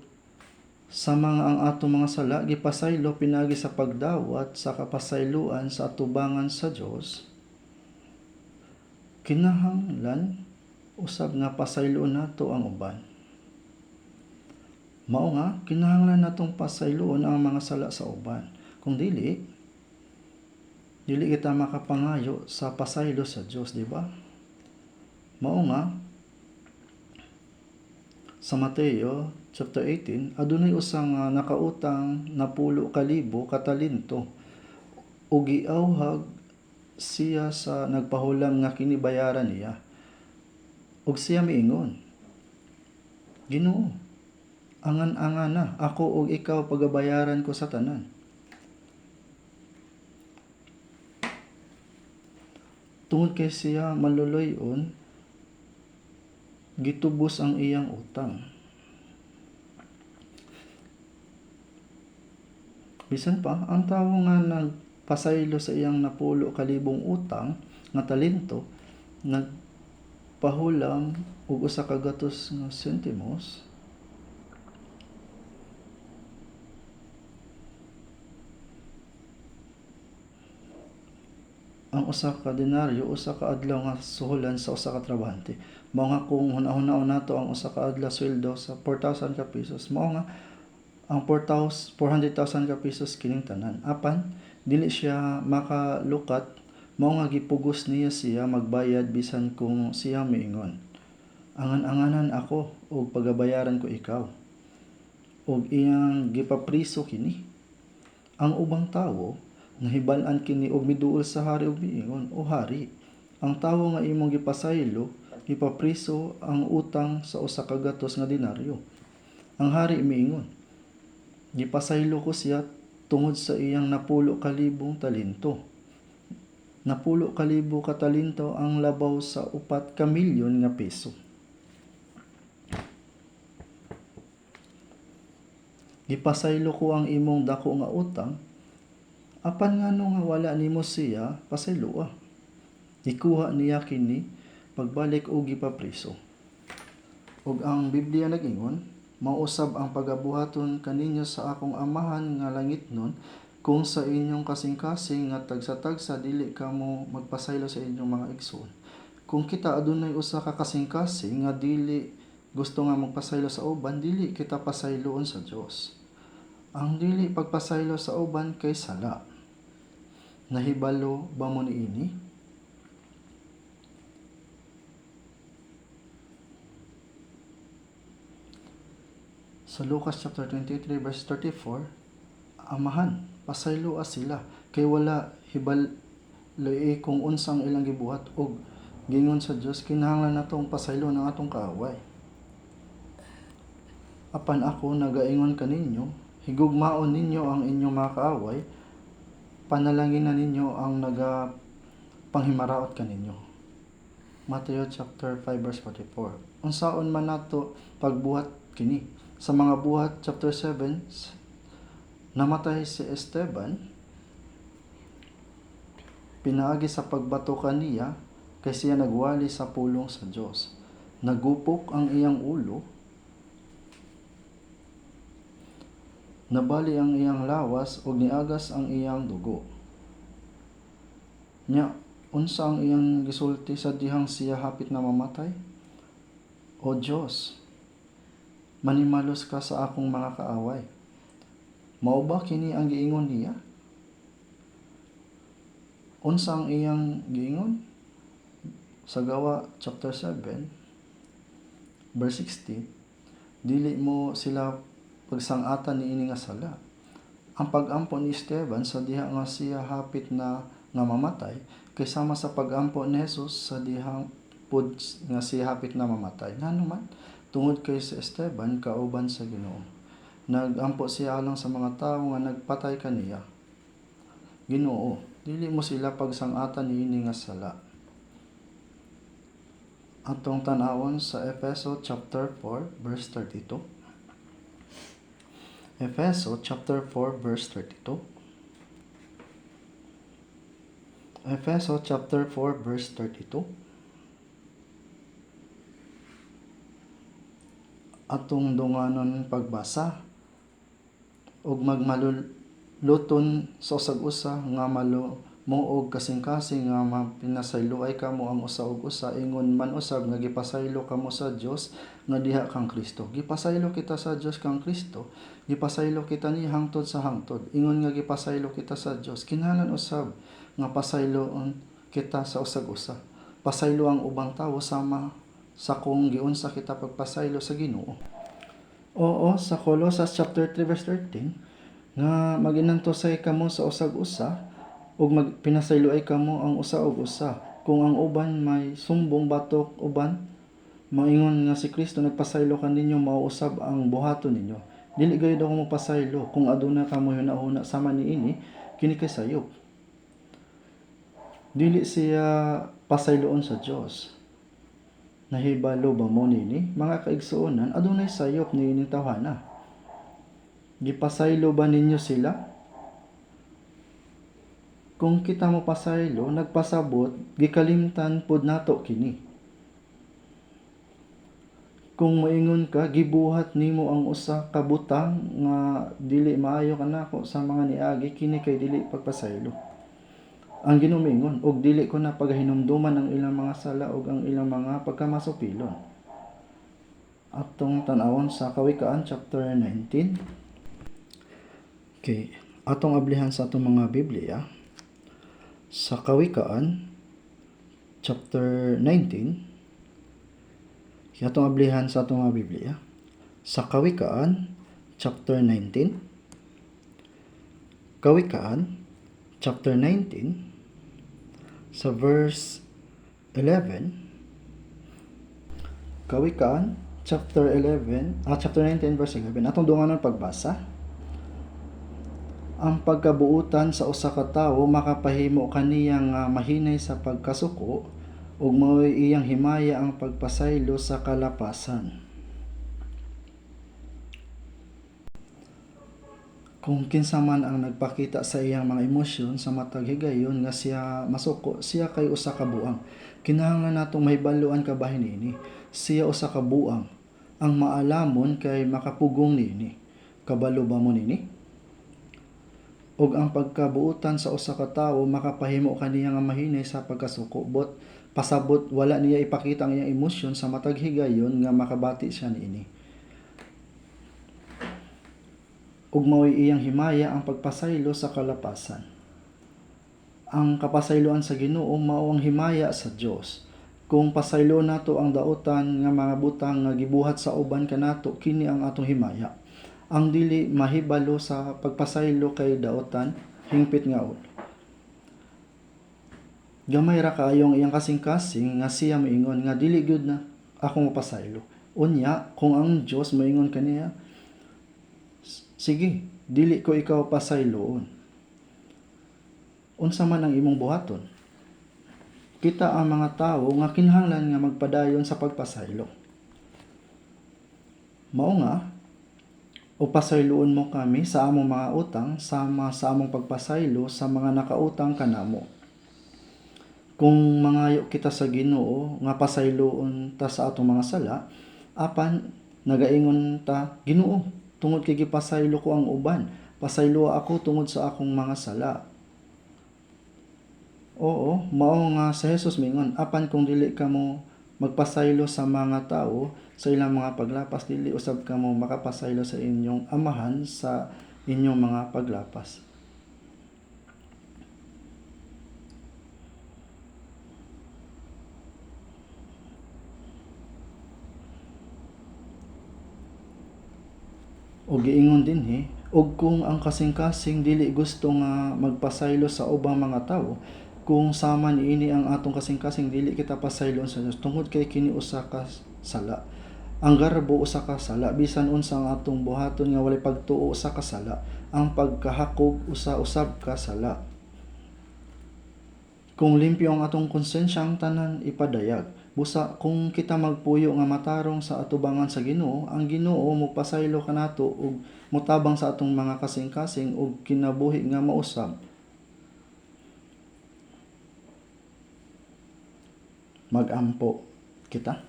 sa mga ang atong mga sala gipasaylo pinaagi sa pagdawat sa kapasayloan sa atubangan sa Dios. Kinahanglan usab nga pasayloon nato ang uban. Mao nga kinahanglan natong pasayloon ang mga sala sa uban. Kung dili, dili kita makapangayo sa pasaylo sa Dios, di ba? Mao nga sa Mateo chapter 18, adunay usang nakautang 10,000 ka talento ug giawhag siya sa nagpahulam nga kini bayaran niya. Ug siya miingon, Ginoo, angan-angan na ako ug ikaw pagabayaran ko sa tanan. Tungod kay siya maluluy-on, gitubos ang iyang utang. Bisan pa, ang tawo nga nagpasaylo sa iyang 10,000 utang nga talento, nagpahulam og 100 nga sentimos, ang usa ka denaryo usa ka adlaw nga suhulan sa usa ka trabahante. Mao nga kung hunahunahon nato ang usa ka adlaw sweldo sa 4,000 ka pesos, mao nga ang 400,000 ka pesos kining tanan. Apan dili siya makalukat, mao nga gipugos niya siya magbayad bisan kung siya miingon, angan-anganan ako ug pagabayaran ko ikaw. Ug iyang gipapriso kini. Ang ubang tawo nahibal-an kini og miduol sa hari ug miingon, O hari, ang tawo nga imong gipasaylo gipapriso ang utang sa 100 nga denaryo. Ang hari miingon, gipasaylo ko siya tungod sa iyang 10,000 talento. Napulo ka libo ka talento ang labaw sa 4 ka milyon nga piso. Gipasaylo ko ang imong dako nga utang, apan ngano nga wala nimo siya pasayloa? Gikuha niya kini pagbalik ug gipapriso. Ug ang Biblia nag-ingon, mao usab ang pagabuhaton kaninyo sa akong Amahan nga langitnon kung sa inyong kasing-kasing nga tagsa-tagsa dili kamo magpasaylo sa inyong mga igsoon. Kung kita adunay usa ka kasing-kasing nga dili gusto nga magpasaylo sa uban, dili kita pasayloon sa Dios. Ang dili pagpasaylo sa uban kay sala. Nahibalo ba mo niini? Sa Lucas chapter 23 verse 34, Amahan, pasayloa sila kay wala hibaloy kung unsang ilang gibuhat. Og gingon sa Dios, kinahanglan natong pasaylo ang atong kaaway. Apan ako nagaingon kaninyo, higugmaon ninyo ang inyong mga kaaway, panalangin na ninyo ang nagapanghimaraot kaninyo. Matthew chapter 5 verse 44. Unsaon man nato pagbuhat kini? Sa mga Buhat chapter 7, namatay si Esteban pinaagi sa pagbato kaniya kay siya nagwali sa pulong sa Dios. Nagupok ang iyang ulo, nabali ang iyang lawas ug niagas ang iyang dugo. Nya unsa ang iyang gisulti sa dihang siya hapit na mamatay? O Dios, manimalos ka sa akong mga kaaway. Mao ba kini ang giingon niya? Unsa ang iyang giingon? Sa Gawa chapter 7 verse 16, dili mo sila pagsangatan niini nga sala. Ang pag-ampo ni Esteban sa diha nga siya hapit na nga mamatay kay sama sa pag-ampo ni Jesus sa dihang pud nga siya hapit na mamatay. Ngano man? Tungod kay si Esteban kauban sa Ginoo. Nagampo siya alang sa mga tawo nga nagpatay kaniya. Ginoo, dili mo sila pagsangatan niini nga sala. Atong tan-awon sa Efeso chapter 4 verse 32. Efeso chapter 4 verse 32. Efeso chapter 4 verse 32. Atong dunganon pagbasa ug magmaluluton sa usag-usa nga malumuog kasing-kasing nga mapinasayloay kamo ang usa og usa, ingon man usab nga gipasaylo kamo sa Dios nga diha kang Kristo. Gipasaylo kita sa Dios kang Kristo, gipasaylo kita ni hangtod sa hangtod. Ingon nga gipasaylo kita sa Dios, kinahanglan usab nga pasayloon kita sa usag-usa. Pasaylo ang ubang tawo sama sa kung giunsa kita pagpasaylo sa Ginoo. Oo, sa Colosas chapter 3 verse 13 nga maginantosay kamo sa usag-usa ug magpinasayloay kamo ang usa og usa. Kung ang uban may sumbong batok uban, maingon nga si Kristo nagpasaylo kaninyo, mao usab ang buhaton ninyo. Dili gayud ako mopasaylo kung aduna kamo hunahuna sama niini, kini kay sayop. Dili siya pasayloon sa Dios. Nahibalo ba mo nini? Mga kaigsuonan, adunay sayop niining tawhana. Gipasaylo ba ninyo sila? Kung kita mo pasaylo, nagpasabot, gikalimtan pod nato kini. Kung moingon ka, gibuhat nimo ang usa ka butang nga dili maayo kanako sa mga niagi, kini kay dili pagpasaylo. Ang Ginoo miingon, og dili ko na pagahinumduman ang ilang mga sala ug ang ilang mga pagkamasupilon. Atong tan-awon sa Kawikaan chapter 19. Okay, atong ablihan sa atong mga Biblia sa Kawikaan chapter 19. Atong ablihan sa atong mga Biblia sa Kawikaan chapter 19. Kawikaan chapter 19 sa verse 11. Kawikaan chapter 11, chapter 19 verse 11. Atong dunganon pagbasa. Ang pagkabuotan sa usa ka tawo makapahimo kaniya nga mahinay sa pagkasuko ug maoy iyang himaya ang pagpasaylo sa kalapasan. Kung kinsa man ang nagpakita sa iyang mga emosyon sa matag higayon nga siya masuko, siya kay usa ka buang. Kinahanglan natong mahibaloan kabahin niini. Siya usa ka buang. Ang maalamon kay makapugong niini. Kabalo ba mo niini? Ug ang pagkabuotan sa usa ka tawo makapahimo kaniya nga mahinay sa pagkasuko, but pasabot wala niya ipakita ang iyang emosyon sa matag higayon nga makabati siya niini. Ug maoy iyang himaya ang pagpasaylo sa kalapasan. Ang kapasayloan sa Ginoo mao ang himaya sa Dios. Kung pasaylo nato ang daotan nga mga butang nga gibuhat sa uban kanato, kini ang atong himaya. Ang dili mahibalo sa pagpasaylo kay daotan, hingpit nga ulo. Gamay ra kaayo ang iyang kasing-kasing nga siya moingon nga dili gyud na ako mapasaylo. Unya, kung ang Dios moingon kaniya, sige, dili ko ikaw pasayloon. Unsa man ang imong buhaton? Kita ang mga tawo nga kinahanglan nga magpadayon sa pagpasaylo. Mao nga, o pasayloon mo kami sa among mga utang sama sa among pagpasaylo sa mga nakautang kanamo. Kung mangayo kita sa Ginoo nga pasayloon ta sa atong mga sala, apan nagaingon ta, Ginoo, tungod kay gipasaylo ko ang uban, pasaylo ako tungod sa akong mga sala. Oo, mao nga sa Jesus mingon, apan kung dili kamo magpasaylo sa mga tawo sa ilang mga paglapas, dili usab kamo makapasaylo sa inyong Amahan sa inyong mga paglapas. Og giingon dinhi, og kung ang kasing-kasing dili gusto nga magpasaylo sa ubang mga tawo, kung sama niini ang atong kasing-kasing dili kita pasayloon sa Dios tungod kay kini usa ka sala. Ang garbo usa ka sala, bisan unsa ang atong buhaton nga walay pagtuo usa ka sala. Ang pagkahakog usa usab ka sala. Kung limpyo ang atong konsensya, ang tanan ipadayag. Busa kung kita magpuyo nga matarong sa atubangan sa Ginoo, ang Ginoo mopasaylo kanato ug motabang sa atong mga kasing-kasing ug kinabuhi nga mausab. Magampo kita.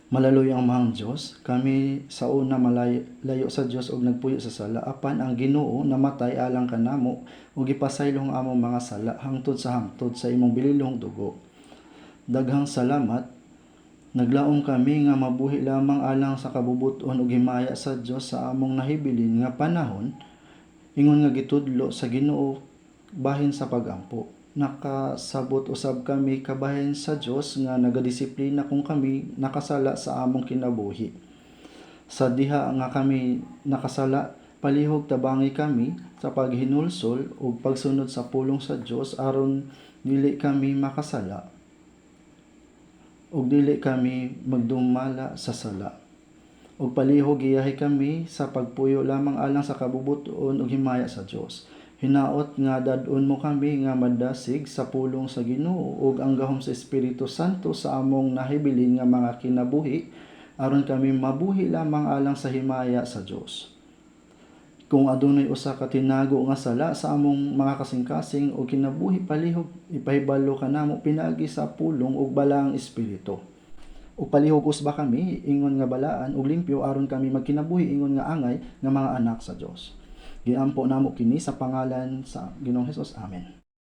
Malaluyo ang mahang Dios, kami sa una malayo layo sa Dios ug nagpuyo sa sala, apan ang Ginoo namatay alang kanamo ug gipasaylo ang among mga sala hangtod sa hangtod sa imong bililhong dugo. Daghang salamat. Naglaom kami nga mabuhi lamang alang sa kabubut-on ug himaya sa Dios sa among nahibilin nga panahon, ingon nga gitudlo sa Ginoo bahin sa pagampo. Nakasabot usab kami kabahin sa Dios nga nagadisiplina kung kami nakasala sa among kinabuhi. Sa diha nga kami nakasala, palihog tabangi kami sa paghinulsol ug pagsunod sa pulong sa Dios aron dili kami makasala ug dili kami magdumala sa sala. Ug palihog giyahi kami sa pagpuyo lamang alang sa kabubut-on ug himaya sa Dios. Hinaot nga dad-on mo kami nga madasig sa pulong sa Ginoo ug ang gahom sa Espiritu Santo sa among nahibilin nga mga kinabuhi aron kami mabuhi lamang alang sa himaya sa Dios. Kung adunay usa ka tinago nga sala sa among mga kasing-kasing o kinabuhi, palihog ipahibalo kanamo pinaagi sa pulong ug balaang espiritu. Ug palihog usba kami ingon nga balaan ug limpyo aron kami magkinabuhi ingon nga angay nga mga anak sa Dios. Giampo namo kini sa pangalan sa Ginoong Hesus. Amen.